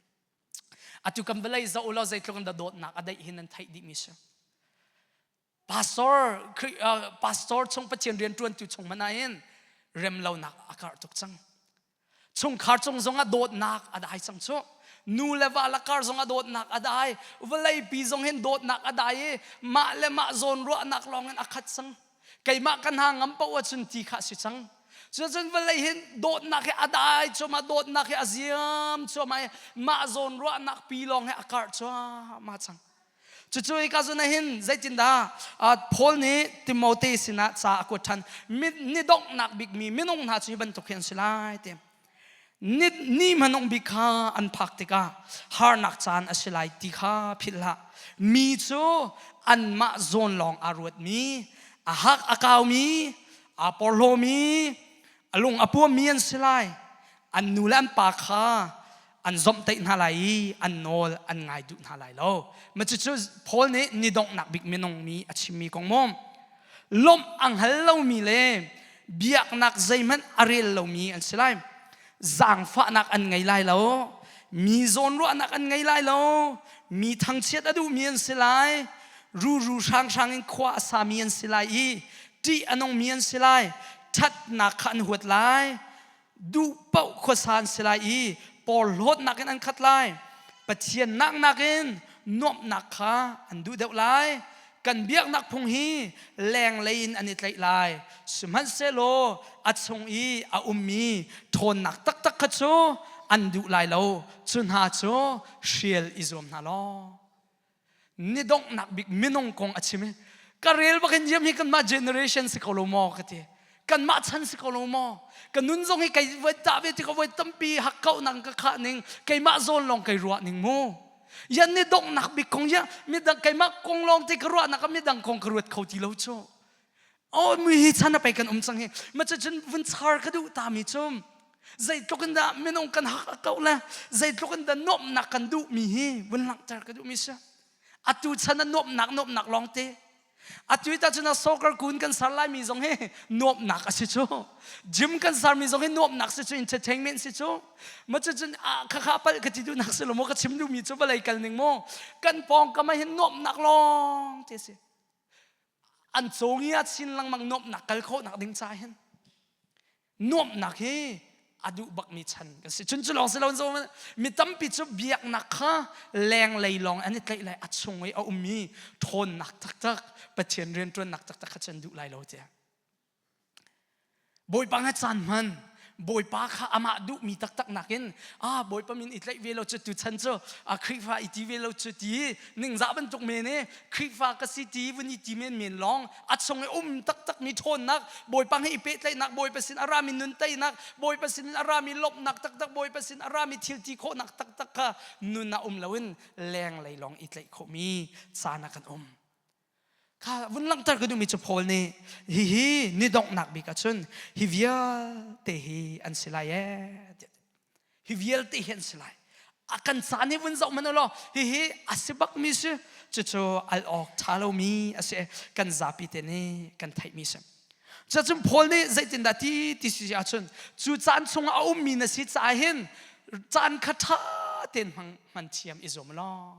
atu kan vawlei zoh u law zeitluk in dah dawtnak a daih hi nan theih dihmi si Pastor pastor chung Pathian rian ṭuantu chung hmanh ah hin remlonak a karh tuk cang. Chungkhar cung zong ah dawtnak a dai cang cu. Nu le va lakar zong ah dawtnak a dai. Vawleipi zong hin dawtnak a dai i mah le mah zawn ruahnak lawng in a khat cang. Keimah ka hna ngam paoh ahcun ti kha a si cang. Cucun vawlei hin dawtnak hi a dai cuahmah, dawtnak hi a ziam cuahmah i mah zawn ruahnak pi lawng hi a karh cuahmah cang. Cucu hika zawn ah hin zeitindah Paul nih Timote sinah ca a kuat ṭhan. Ni donghnak bikmi minung hna cu hi bantuk hi an si lai ti. Ni, ni hmanung bik kha an phak tikah harnak caan a si lai ti kha philh hlah. Mi cu anmah zawn lawng aa ruatmi, a hak a kaumi, aa porhlawmi, a lung a puammi an si lai. An nu le an pa kha an zomhtaih hna lai i an nawl an ngai duh hna lai lo. Ma cucu Paul nih ni donghnak bik minung mi a chimmi kong maw? Lawmh a hngal lomi le biaknak zeihmanh a rel lomi an si lai. Zaangfahnak an ngei lai lo. Mi zawnruahnak an ngei lai lo. Mi thangchiat a duhmi an si lai. Ruru hranghrang in khua a sami an si lai i ṭih a nungmi an si lai. Ṭhatnak kha an huat lai. Duh paoh khuasa an si lai i porhlawtnak in an khat lai. Pathian naknak in nuamhnak kha an duh deuh lai. Kan biaknak phung hi lenglei in an i tlaih lai. Sihmanhsehlaw a chung i a ummi ṭhawnnak taktak kha cu an duh lai lo. Cu hna cu hrial i zuam hna law. Ni donghnak bik minung kong a chim i ka rel bak in yam hi kanmah generation si ko lo maw ka ti. Kanmah chan si ko lo maw? Ka nun zong hi kei voi tah ve ti ka voi tampi hakkauhnak ka khah ning keimah zawn lawng kei ruah ning mu. Yan ni donghnak bik kong ya midang keimah kong lawng te ka ruahnak ah midang kong ka ruat kho ti lo cu. Oh mui hi chan a pei kan um cang hi. Ma cun vun char ka duh ta mi cu zeitluk in dah minung kan hak a koh le zeitluk in dah nuamhnak kan duh mi hi vun langhter ka duh mi si. Atu chan ah nuamhnak nuamhnak lawng te. Atu ta cun soccer kun kan sar lai mi zong hi nuamhnak a si cu. Gym kan sar mi zong hi nuamhnak si cu entertainment si cu. Ma cu cun kha kha pal ka ti duh nak si lo maw ka chim duh mi cu vawlei kal ning maw kan pawngkam ah hin nuamhnak lawng te si. An cawngia chin lengmang nuamhnak kal khawhnak ding ca hin nuamhnak hi a duh bakmi chan kan si. Cun cu lawng si lo mi tampi cu biaknak kha lenglei lawng an i tlaih lai a chung i a ummi ṭhawnnak taktak Pathian rianṭuannak taktak kha cu an duh lai lo tiah. Bawipa he caan hman. Bawipa kha amah duhmi taktak nakin ah Bawipa min i tlaih ve lo cu tuchan cu a Khrihfa i ti ve lo cu ti ningzah bantuk men i Khrihfa ka si ti vun i ti men men lawng a chung i um taktak mi ṭhawnnak Bawipa he i pehtlaihnak Bawipa sin a rami nun teinak Bawipa sin a rami lawmhnak taktak Bawipa sin a rami thil ti khawhnak taktak kha nun ah um loin lenglei lawng i tlaih khawhmi caan ah kan um. Kha vun langhter ka duhmi cu Paul nih hihi ni donghnak bik ahcun hi vialte hi an si lai ee hi vialte hi an si lai a kan caan hi vun zoh hmanh law hihi a si bakmi si cucu al awk ṭha lomi a si kan zapi te nih kan theihmi si Cucun Paul nih zeitindah ti ti si ahcun cu caan chungah a ummi na si caah hin caan kha ṭha tein hmang hman thiam i zuam law.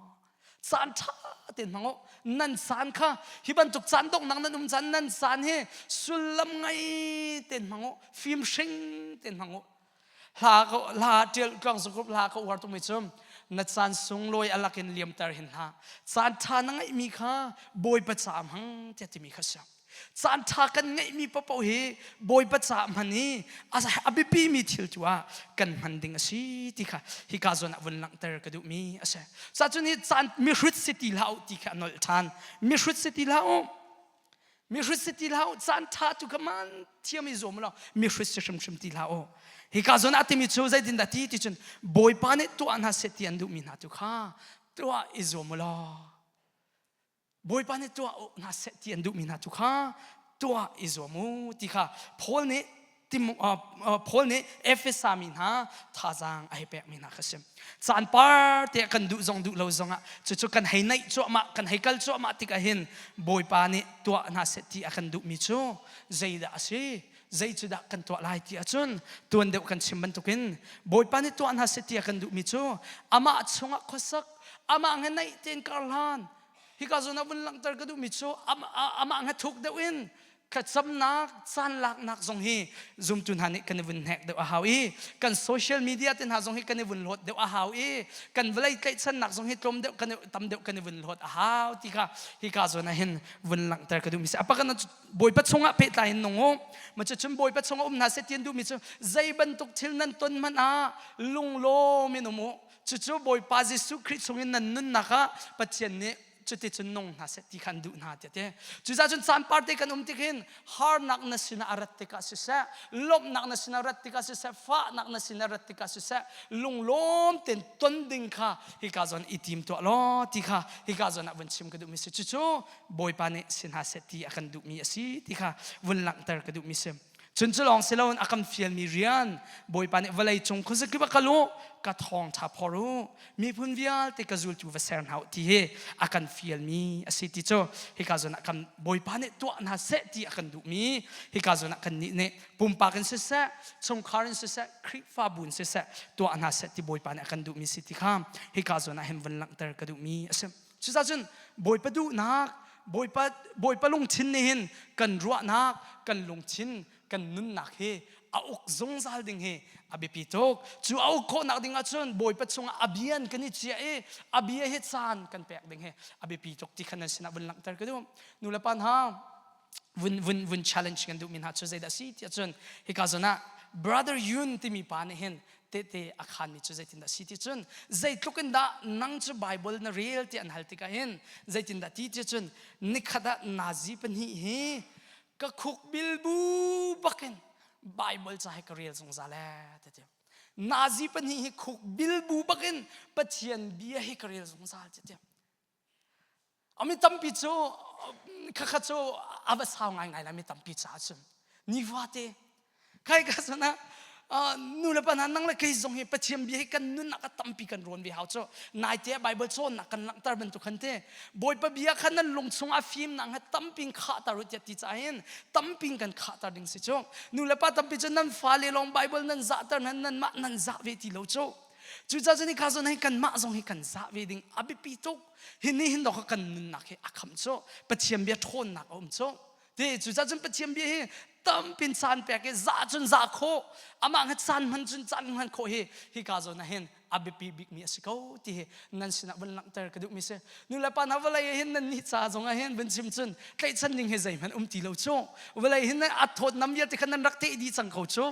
Caan ṭha tein hmang u. Nan caan kha hi bantuk caan donghnak nan um caan nan caan hi sullam ngei tein hmang u. Fimhring tein hmang u. Hla ka hla ṭial tluang zung hla ka uar tukmi cu na caan sunglawi a lakin liamter hin hlah. Caan ṭha na ngeihmi kha Bawipa ca hmang tiah timi kha si. Caan ṭha kan ngeihmi paohpaoh hi Bawipa ca hman i a biapimi thil tu ah kan hman ding a si ti kha hika zawn ah vun langhter ka duhmi a si. Cacun hi caan mihrut si ti hlah u ti kha a nolh ṭhan. Mihrut si ti hlah u. Mihrut si ti hlah u. Caan ṭha tu kha man thiam i zuam law mihrut si hrimhrim ti hlah u. Hika zawn ah timi cu zeitindah ti ti cun Bawipa nih tuah hna seh ti an duhmi hna tu kha tuah i zuam u law Bawipa nih tuah hna seh ti an duhmi hna cu kha tuah i zuam u ti kha Paul nih Paul nih Efesa mi hna thazaang a hei pekmi hna kha si. Caan par te kan duh zong duh lo zongah cucu kan hei naih cuahmah kan hei kal cuahmah tikah hin Bawipa nih tuah hna seh ti a kan duhmi cu zeidah a si? Zei cu dah kan tuah lai ti ahcun tuan deuh kan chim bantukin Bawipa nih tuah hna seh ti a kan duhmi cu amah chungah khuasak amah he naih tein karhlan Hika zawn ah vun langhter ka duhmi cu amah he thuk deuh in thlacamnak caan laknak zong hi zumtu hna nih kan i vun hnek deuh a hau i kan social media te hna zong hi kan i vun hlawt deuh a hau i kan vawlei tlaihchannak zong hi tlawm deuh kan tam deuh kan i vun hlawt a hau ti kha hika zawn ah hin vun langhter ka duhmi si. A pakhat Bawipa chungah pehtlai in nung u. Ma cucun Bawipa chungah um hna seh ti an duhmi cu zei bantuk thil nan ton hmanh ah lunglawm in um u. Cucu Bawipa Jesuh Khrih chungin nan nunnak ah Pathian nih cuticun nung hna seh ti kha an duh hna tiah ti. Cucaah cun caan parte kan um tik hin harnak na sinah a rat tikah siseh, lawmhnak na sinah a rat tikah siseh, fahnak na sinah a rat tikah siseh, lunglawm tein ton ding kha hika zawn i tim tuah law ti kha hika zawn ah vun chim ka duhmi si. Cucu Bawipa nih si hna seh ti a kan duhmi a si ti kha vun langhter ka duhmi si. Cun cu lawng si loin a kan fialmi rian Bawipa nih vawlei cung khuazakip ah kal u, ka thawngṭha phor u, miphun vialte ka zultu va ser hna u ti hi a kan fialmi a si ti cu hika zawn ah kan Bawipa nih tuah hna seh ti a kan duhmi hika zawn ah kannih nih pumpak in siseh, chungkhar in siseh, Khrihfabu in siseh tuah hna seh ti Bawipa nih a kan duhmi si ti kha hika zawn ah hin vun langhter ka duhmi a si. Cucaah cun Bawipa duhnak, Bawipa, Bawipa lungthin nih hin kan ruahnak, kan lungthin, kan nunnak hi a uk zungzal ding hi a biapi tuk. Cu a uk khawhnak ding ahcun Bawipa chungah a bian kan i ciah i a bia hi caan kan pek ding hi a biapi tuk ti khan nan sinah vun langhter ka duh. Nu le pa hna, vun vun vun challenge kan duhmi hna cu zeidah si tiah cun hika zawn ah brother Yun timi pa nih hin tehte a khanmi cu zeitindah si ti cun zeitluk in dah nang cu Bible na rel ti an hal tikah hin zeitindah ti ti cun nikhat ah nazi pahnih hi ka khuk bilbu bakin Bible ca hi ka rel zungzal ee ti nazi pahnih hi khuk bilbu bakin Pathian bia hi ka rel zungzal ti ti Mi tampi cu khakha cu a va sau ngaingai lai mi tampi caah cun nifate kai ka sana nu le pa hna nang le kei zong hi Pathian bia hi kan nunnak a tampi kan rawn ve hau cu naite ah Bible cawnnak kan langhter bantuk khan te Bawipa bia kha nan lung chung ah fimnak he tampi in khahter u tiah ti caah hin tampi in kan khahter ding si cu nu le pa tampi cu nan fale lawng Bible nan zahter nan nanmah nan zah ve ti lo cu cucaah cun hika zawn hin kanmah zong hi kan zah ve ding a biapi tuk hi ni hin dawk kan nunnak hi a kham cu Pathian bia ṭhawnnak a um cu ti cucaah cun Pathian bia hi tampin caan pek i za cun za khawh amah he caan hman cun caan hman khawh hi hika zawn ah hin a biapi bikmi a si ko ti hi nan sinah vun langhter ka duhmi si nu le pa hna vawlei ah hin nan nih ca zong ah hin vun chim cun tlaihchan ding hi zeihmanh um ti lo cu vawlei hin a thawtnam vialte kha nan rak teh dih cang ko cu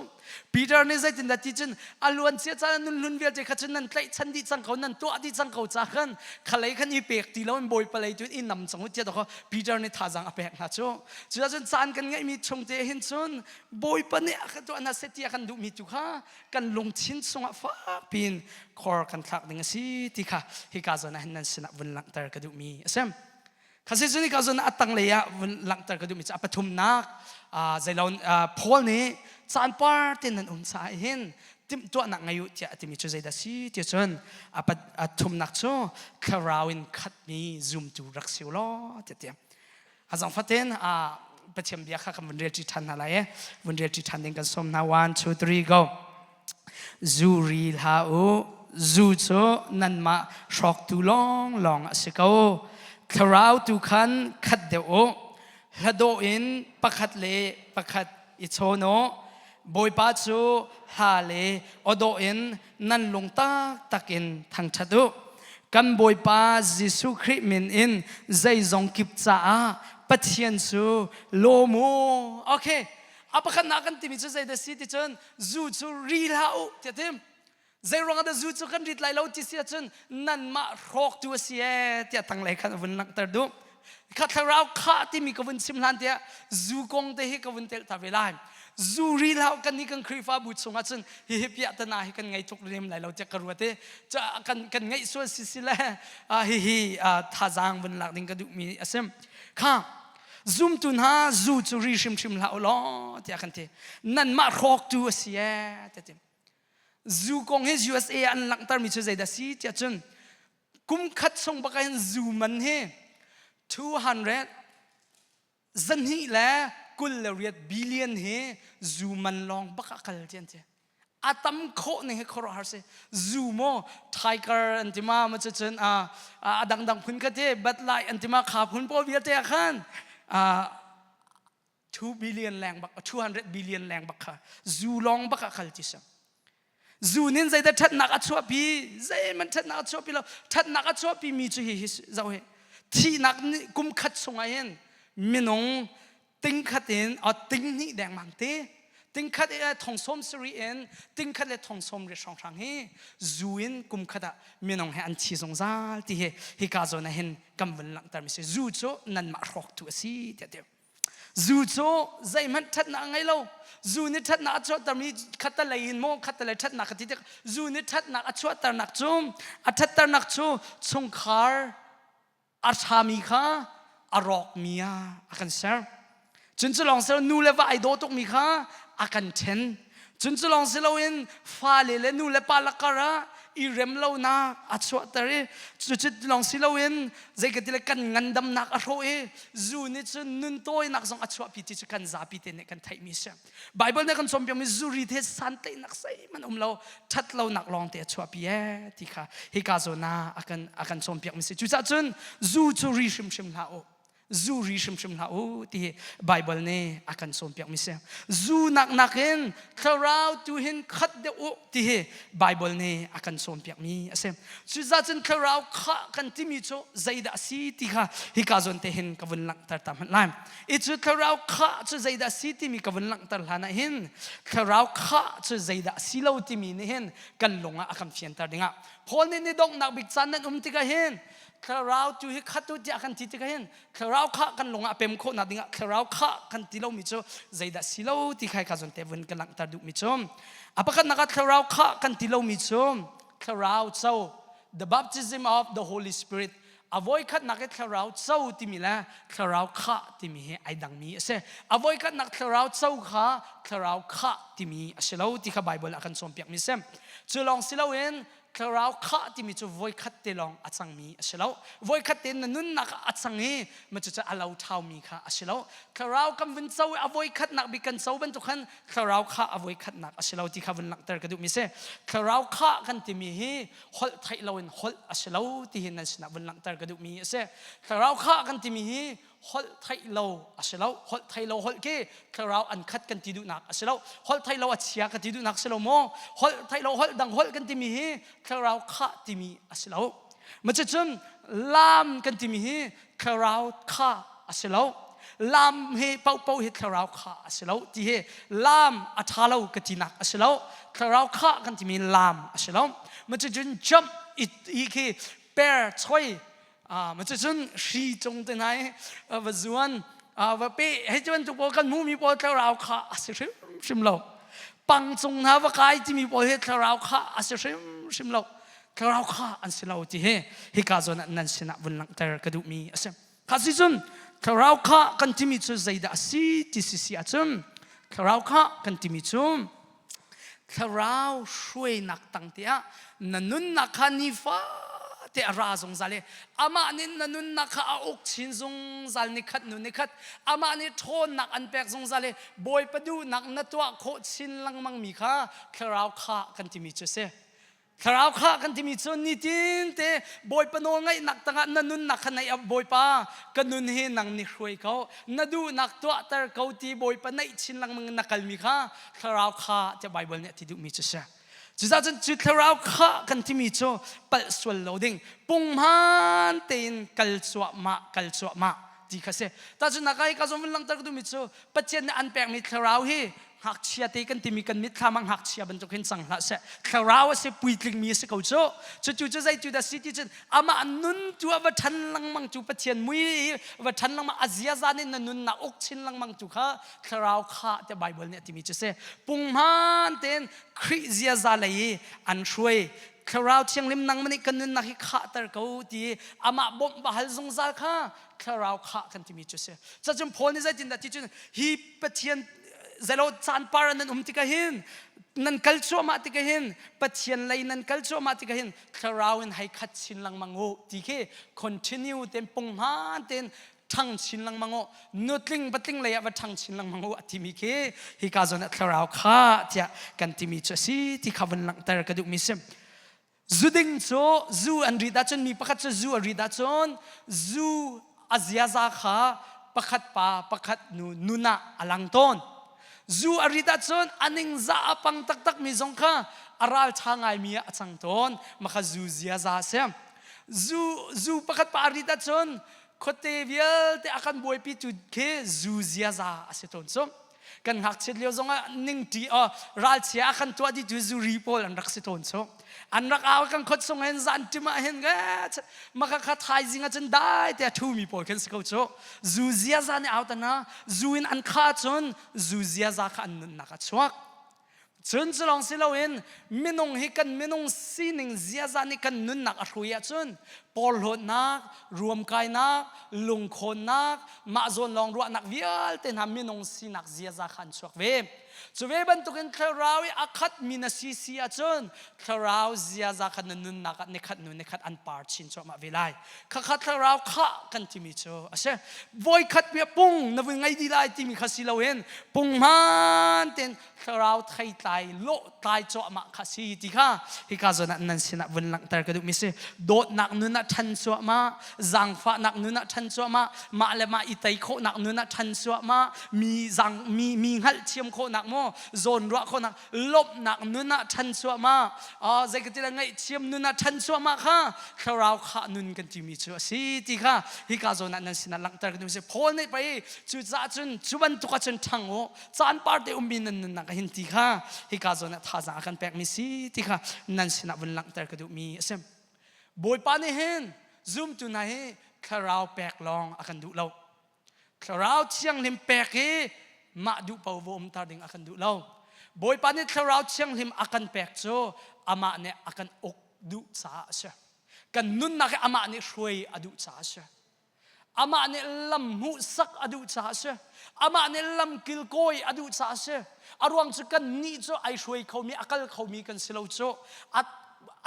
Peter nih zeitindah ti cun a luancia caan nun hlun vialte kha cun nan tlaihchan dih cang ko nan tuah dih cang ko ca khan khalei khan i pek ti loin Bawipa lei tu in i nam cang u tiah dawkaw Peter nih thazaang a pek hna cu cucun caan kan ngeihmi chung te hin cun Bawipa nih a kan tuah hna seh ti a kan duhmi tu kha kan lungthin chungah fakpiin khor kan thlak ding a si ti kha hika zawn ah hin nan sinah vun langhter ka duhmi a si. Khasi cu nika zon a tanglei ah vun langhter ka duhmi cu a pathumnak zeilon Paul nih caan par te nan um caah hin timhtuahnak ngei u tiah a timi cu zeidah si ti cun a thumnak cu thlarau in khatmi zumtu rak si u law tiah tiah a zong fatin Pathian bia kha kan vun rel ṭi ṭhan hna lai e vun rel ṭi ṭhan ding kan sawm hna 1 2 3 go zu ri hlah u. Zu cu nanmah hrawktu lawnglawng a si ko. Thlarau tu khan khat deuh u. Hladawh in pakhat le pakhat i chawn u. Bawipa cu hla le awdawh in nan lung taktak in thangṭhat u. Kan Bawipa Jesuh Khrih min in zeizong kip caah Pathian cu lawm u. Okay, a pakhatnak kan timi cu zeidah si ti cun zu cu ri hlah u tiah tim. Zei ruangah dah zu cu kan rit lai lo ti si ahcun nanmah hrawktu a si ee tiah tanglei khan a vun langhter duh. Kha thlarau khah timi ka vun chim hlan tiah zu kong te hi ka vun telh ta ve lai. Zu ri hlah kan nih kan Khrihfabu chungah cun hihi piahtana hi kan ngei tuk lem lai lo tiah ka ruat i kan kan ngeih sual si si le hihi thazaang vun lak ding ka duhmi a si. Kha zumtu hna zu cu ri hrimhrim hlah u law tiah kan ti. Nanmah hrawktu a si ee tiah ti. Zu kong hi USA an langhtermi cu zeidah si tiah cun kum khat chung bak hin zu man hi 200 zahnih le 28 billion hi zu man lawng bak ah kal ti an ti. A tam khawh ning hi khuaruahhar si. Zu maw tiger an ti ma ma cu cun a a dangdang phun kha ti Bud Light an ti ma kha phun pawl vialte ah khan 2 billion leng bak 200 billion leng bak kha zu lawng bak ah kal ti si. Zu nin zeidah ṭhatnak a chuahpi zeihmanh ṭhatnak a chuahpi lo ṭhatnak a chuahpi mi cu hi hi zoh hi thihnak kum khat chungah hin minung ting khat in a ting hnih dengmang te ting khat i thong sawm sarih in ting khat le thong sawm riat hrawnghrang hi zu in kum khat ah minung he an thi zungzal ti hi hika zawn ah hin kan vun langhter mi si zu cu nanmah hrawktu a si tiah ti zu cu zeihmanh ṭhatnak a ngei lo zu nih ṭhatnak a chuahtermi khattalei in maw khattalei ṭhatnak ka ti tik zu nih ṭhatnak a chuahternak cu a ṭhatternak cu chungkhar a ṭhami kha a rawkmi ah a kan ser cun cu lawng si lo nu le va ai daw tukmi kha a kan ṭhen cun cu lawng si loin fale le nu le pa lakar ah i rem lonak a chuahter i cucu lawng si loin zei ka ti le kan ngandamnak a hrawh i zu nih cun nun tawinak zong a chuahpi ti cu kan zapi te nih kan theihmi a si Bible nih kan cawnpiakmi zuri the santlaihnak zeihmanh um lo ṭhat lonak lawng te a chuahpi ee ti kha hika zawn ah a kan a kan cawnpiakmi si cucaah cun zu cu ri hrimhrim hlah u zu ri hrimhrim hlah u ti hi Bible nih a kan cawnpiakmi si zu nak nakin thlarau tu hin khat deuh u ti hi Bible nih a kan cawnpiakmi a si cucaah cun thlarau khah kan timi cu zeidah a si ti kha hika zawn te hin ka vun langhter ta hmanh lai I cu thlarau khah cu zeidah si timi ka vun langhter hlan ah hin thlarau khah cu zeidah si lo timi nih hin kan lung ah a kan fianter dingah Paul nih ni donghnak bik caan nan um tikah hin thlarau tu hi khat u tiah kan ti tikah hin thlarau khah kan lung ah a pem khawhnak dingah thlarau khah kan ti lomi cu zeidah si lo ti khai ka zawn te vun ka langhter duhmi cu a pakhatnak ah thlarau khah kan ti lomi cu thlarau co the baptism of the Holy Spirit A voikhatnak i thlarau co timi le thlarau khah timi hi ai dangmi a si. A voikhatnak thlarau co kha thlarau khah timi a si lo ti kha Baibal a kan cawnpiakmi a si. Cu lawng si loin thlarau khah timi cu voikhat te lawng a cangmi a si lo. Voikhat te na nunnak ah a cang i ma cucu a lo ṭhaumi kha a si lo. Thlarau kan vun co i a voikhatnak bik kan co bantuk khan thlarau khah a voikhatnak a si lo ti kha vun langhter ka duhmi a si. Thlarau khah kan timi hi holh theih loin holh a si lo ti hi nan sinah vun langhter ka duhmi a si. Thlarau khah kan timi hi holh theih lo a si lo. Holh theih lo holh khi thlarau an khat kan ti duhnak a si lo. Holh theih lo a chia ka ti duhnak a si lo maw? Holh theih lo holh dang holh kan timi hi thlarau khah timi a si lo. Macucun lam kan timi hi thlarau kha a si lo. Lam hi paohpaoh hi thlarau kha a si lo ti hi lam a ṭha lo ka tinak a si lo. Thlarau kha kan timi lam a si lo. Macucun jump i khi per choi macucun hri cung te hna i va zuan va pe hei ti bantuk pawl kan hmuhmi pawl thlarau kha a si hrimhrim lo. Pang cung hna va kai timi pawl hi thlarau kha a si hrimhrim lo. Thlarau kha an si lo ti hi hika zawn ah nan sinah vun langhter ka duhmi a si. Kha si cun thlarau kha kan timi cu zeidah a si ti si si ahcun thlarau kha kan timi cu thlarau hruainak tang tiah na nunnak kha nifate a ra zungzal i amah nih na nunnak kha a uk chin zungzal nikhat nu nikhat amah nih ṭhawnnak an pek zungzal i Bawipa duhnak na tuah khawh chin lengmang mi kha thlarau kha kan timi cu a si. Thlarau kha kan timi cu nitin te Bawipa nawl ngaihnak tangah na nunnak kha naih Bawipa ka nun hi nang nih hruai ko na duhnak tuahter ko ti Bawipa naih chin lengmang na kalmi kha thlarau kha tiah Bible nih a ti duhmi cu si. Cucaah cun cu thlarau kha kan timi cu palh sual lo ding punghman tein kal cuahmah kal cuahmah ti kha si. Tahchunhnak ah hi ka zawn vun langhter ka duhmi cu Pathian nih an pekmi thlarau hi ngakchia te kan timi kan mitthlam ah ngakchia bantuk hin cang hlah seh thlarau a si puitlingmi a si ko cu cucu cu zeitu dah si ti cun amah nun tu a va ṭhan lengmang cu Pathian mui i va ṭhan lengmang a ziaza nih na nunnak uk chin lengmang tu kha thlarau kha tiah Bible nih a timi cu si punghman tein Khrih ziaza lei i an hruai thlarau thianghlim nangmah nih kan nunnak hi khahter ko ti amah bawmh va hal zungzal kha thlarau khah kan timi cu si cacun Paul nih zeitindah ti cun hi Pathian zelo caan par nan um tikah hin nan kal cuahmah tikah hin Pathian lei nan kal cuahmah tikah hin thlarau in hei khat chin lengmang u ti khi continue ten punghman ten ṭhang chin lengmang u nutling patling lei ah va ṭhang chin lengmang u a timi khi hika zawn ah thlarau kha tiah kan timi cu a si ti kha vun langhter ka duhmi si Zuding cu zu an rit ahcun mi pakhat cu zu a rit ahcun zu a ziaza kha pakhat pa pakhat nu nun ah a lang tawn. Zu a rit ahcun a ningzah a pang taktak mi zong kha a ralṭha ngaimi ah a cang tawn. Mah kha zu ziaza a si. Zu, zu pakhat pa a rit ahcun khuate vialte a kan buaipi tu khi zu ziaza a si tawn cu. Kan ngakchiat lio zongah ningṭi aw ralchia a kan tuah dih tu zuri pawl an rak si tawn cu. An rak au kan khot sung hin zan ṭim ah hin maka kha thaizing ah cun dai te a ṭhumi pawl khin si ko cu. Zu ziaza nih au tana zu in an kha cun zu ziaza kha an nunnak a chuak. Cun cu lawng si loin minung hi kan minung sining ziaza nih kan nunnak a hrui ahcun porhlawtnak, ruamkainak, lungkhawnnak, mah zawn lawng ruahnak vialte hna minung sinak ziaza kha an chuak ve. Cu ve bantukin thlarau i a khatmi na si si ahcun thlarau ziaza kha na nunnak ah nikhat hnu nikhat an par chin cuahmah ve lai. Khakha thlarau khah kan timi cu a si. Voikhat bia pung na vui ngei dih lai timi kha si loin pung hmaan tein thlarau theitlai lawh tlai cuahmah kha si ti kha hika zawn ah nan sinah vun langhter ka duhmi si dawtnak nun ah ṭhan cuahmah zaangfahnak nun ah ṭhan cuahmah mah le mah i tei khawhnak nun ah ṭhan cuahmah mi zang mi mi hngalhthiam khawhnak maw zawnruah khawhnak lawmhnak nun ah ṭhan cuahmah zei ka ti le ngaihthiam nun ah ṭhan cuahmah kha thlarau khah nun kan timi cu a si ti kha hika zawn ah nan sinah langhter ka duhmi si Paul nih pei cucaah cun cu bantuk ah cun ṭhang u caan par te ummi nan nunnak ah hin ti kha hika zawn ah thazaang a kan pekmi si ti kha nan sinah vun langhter ka duhmi a si. Bawipa nih hin zumtu hna hi thlarau pek lawng a kan duh lo. Thlarau thianghlim pek hi mah duh paoh va umter ding a kan duh lo. Bawipa nih thlarau thianghlim a kan pek cu amah nih a kan uk duh caah a si. Kan nunnak hi amah nih hruai a duh caah a si. Amah nih lam hmuhsak a duh caah a si. Amah nih lam kilkawi a duh caah a si. A ruang cu kan nih cu ai hruai khomi, a kal khomi kan si lo cu. A,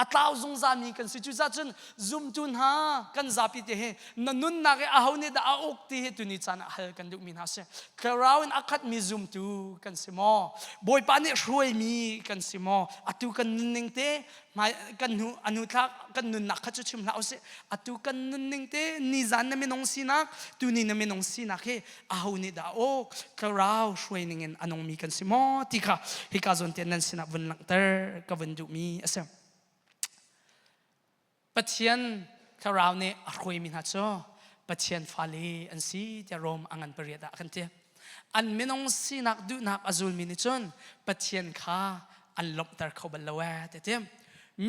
a tlau zungzalmi kan si. Cucaah cun zumtu hna kan zapi te hi na nunnak i aho nih dah a uk ti hi tuni caan ah hal kan duhmi hna si. Thlarau in a khatmi zumtu kan si maw? Bawipa nih hruaimi kan si maw? Atu kan nunning te hmai kan hnu anu thlak kan nunnak kha cu chim hlah usih atu kan nunning te nizan na minung sinak tuni na minung sinak hi aho nih dah aw thlarau hruai ning in a nungmi kan si maw ti kha hika zawn te nan sinah vun langhter ka vun duhmi a si Pathian thlarau nih a hruaimi hna cu Pathian fale an si tiah Rom a ngan pariat ah a kan ti. An minung sinak duhnak a zulmi nih cun Pathian kha an lawmhter kho bal lo ee ti ti.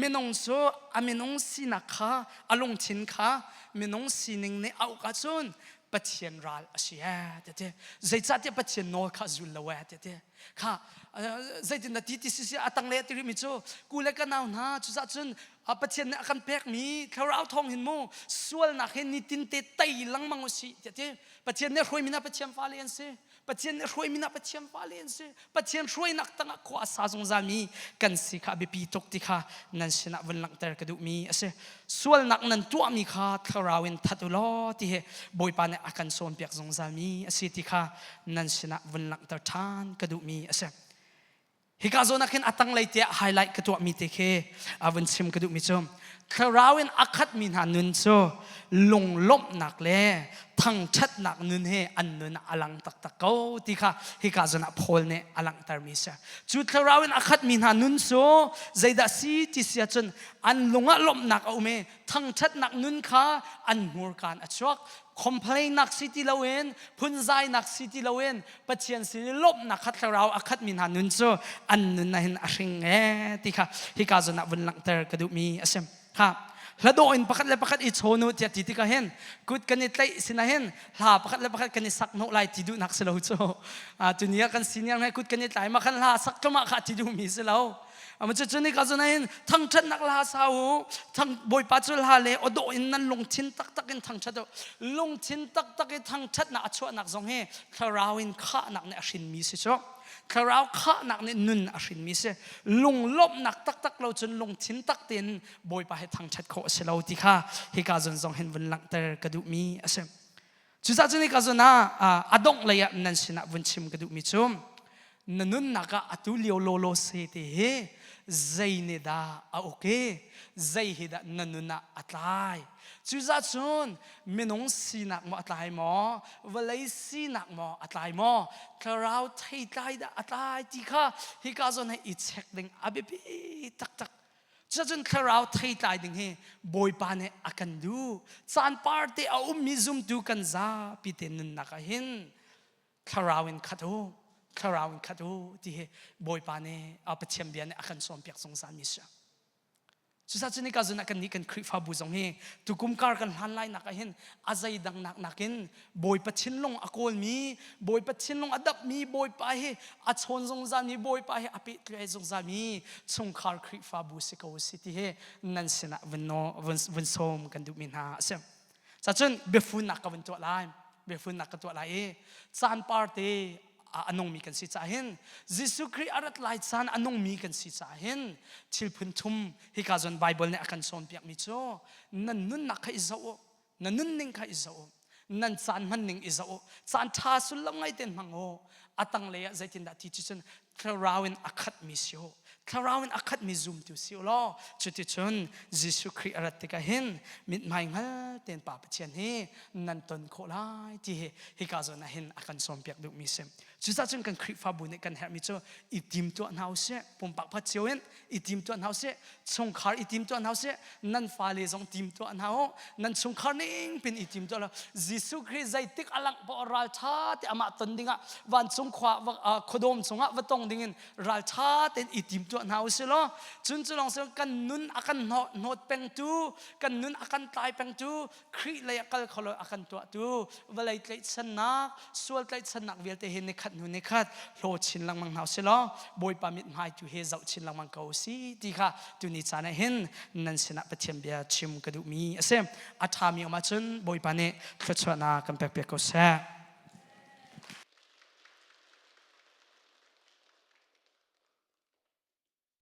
Minung cu a minung sinak kha a lungthin kha minung sining nih a uk ahcun Pathian ral a si ee ti ti. Zeicahtiah Pathian nawl kha a zul lo ee ti ti. Kha zeitin dah ti ti si si a tanglei a ti rihmi cu ku le ka nau hna cucah cun Pathian nih a kan pekmi thlarau thawng hin mu sualnak hi nitin te tei lengmang u sih tiah ti Pathian nih hruaimi hna Pathian fale an si Pathian nih hruaimi hna Pathian fale an si Pathian hruainak tangah khua a sa zungzalmi kan si kha a biapi tuk ti kha nan sinah vun langhter ka duhmi a si sualnak nan tuahmi kha thlarau in that u law ti hi Bawipa nih a kan cawnpiak zungzalmi a si ti kha nan sinah vun langhter ṭhan ka duhmi a si. Hika zawn ah khin a tanglei tiah highlight ka tuahmi te khi a vun chim ka duhmi cu thlarau in a khatmi hna nun cu lunglawmhnak le thangṭhatnak nun he an nun a lang taktak ko ti kha hika zawn ah Paul nih a langhtermi si. Cu thlarau in a khatmi hna nun cu zeidah si ti si ahcun an lung ah lawmhnak a um i thangṭhatnak nun kha an hmurkaan a chuak. Complainnak si ti loin phunzainak si ti loin Pathian sin i lawmhnak kha thlarau a khatmi hna nun cu an nun ah hin a hring ee ti kha hika zawn ah vun langhter ka duhmi a si. Kha hladawh in pakhat le pakhat i chawn u tiah ti tikah hin kut kan i tlaih sinah hin hla pakhat le pakhat kan i sak hnawh lai ti duhnak si lo cu. Tuni ah kan senior he kut kan i tlai ma khan hla sak tlumah kha ti duhmi si lo. Ama cu cun ka zun hin thangṭhatnak hla sa u thang Bawipa cu hla le aw dawh in nan lungthin taktak in thangṭhat u lungthin taktak i thangṭhatnak a chuahnak zong hi thlarau in khahnak nih a hrinmi si cu thlarau khahnak nih nun a hrinmi si lunglawmhnak taktak lo cun lungthin tak tein Bawipa he thangṭhat khawh a si lo ti kha hika zawn zong hin vun langhter ka duhmi a si. Cucaah cun hika zawn ah a dongh lei ah nan sinah vun chim ka duhmi cu na nunnak ah atu lio lawlaw se te hi zei nih dah a uk i zei hi dah na nun ah a tlai. Cucaah cun minung sinak maw a tlai maw, vawlei sinak maw a tlai maw, thlarau theitlai dah a tlai ti kha hika zawn hi i check ding a biapi taktak. Cucun thlarau theitlai ding hi Bawipa nih a kan duh. Caan parte a ummi zumtu kan zapi te nunnak ah hin thlarau in khat u, thlarau in khat u ti hi Bawipa nih a Pathian bia nih a kan sawmpiak zungzal mi si. Cucaah cun hika zun ah kan nih kan Khrihfabu zong hi tukum kar kan hlan lai nak ah hin a zeidang nak nakin Bawipa thinlung a kawlmi, Bawipa thinlung a dapmi, Bawipa hi a chawn zungzalmi, Bawipa hi a pehtlaih zungzalmi chungkhar Khrihfabu si ko si ti hi nan sinah vun, vun, vun sawm kan duhmi hna a si. Cacun biafunnak ka vun tuah lai. Biafunnak ka tuah lai i caan parte a nungmi kan si caah hin Jesuh Khrih a rat lai caan a nungmi kan si caah hin thil phun thum hika zawn Bible nih a kan sawmpiakmi cu nan nunnak kha i zoh u na nunning kha i zoh u nan caan hmanning i zoh u caan ṭha sullam ngai ten hmang u a tanglei ah zeitindah ti cu cun thlarau in a khatmi si u thlarau in a khatmi zumtu si u law cuticun Jesuh Khrih a rat tikah hin mithmai hngal tein Pa Pathian hi nan ton khawh lai ti hi hika zawn ah hin a kan sawmpiak duhmi si cucaah cun kan Khrihfabu nih kan herhmi cu i timtuah hna usih pumpak pakhat cio in i timtuah hna usih chungkhar i timtuah hna usih nan fale zong timtuah hna u nan chungkhar ning pin i timtuah lo Jesuh Khrih zeitik a langh poah ralṭha te amah ton dingah vancung khua khuadawm cungah va tong dingin ralṭha tein i timtuah hna usih law cun cu lawng si kan nun a kan hnawt pengtu kan nun a kan tlai pengtu Khrih lei a kal kho lo a kan tuahtu vawlei tlaihchannak sual tlaihchannak vialte hi nikhat hnu nikhat hlaw chin lengmang hna usih law Bawipa mithmai tu hi zoh chin lengmang ko si ti kha tuni caan ah hin nan sinah Pathian bia chim ka duhmi a si a ṭhami um ahcun Bawipa nih thluachuahnak kan pek piak ko seh.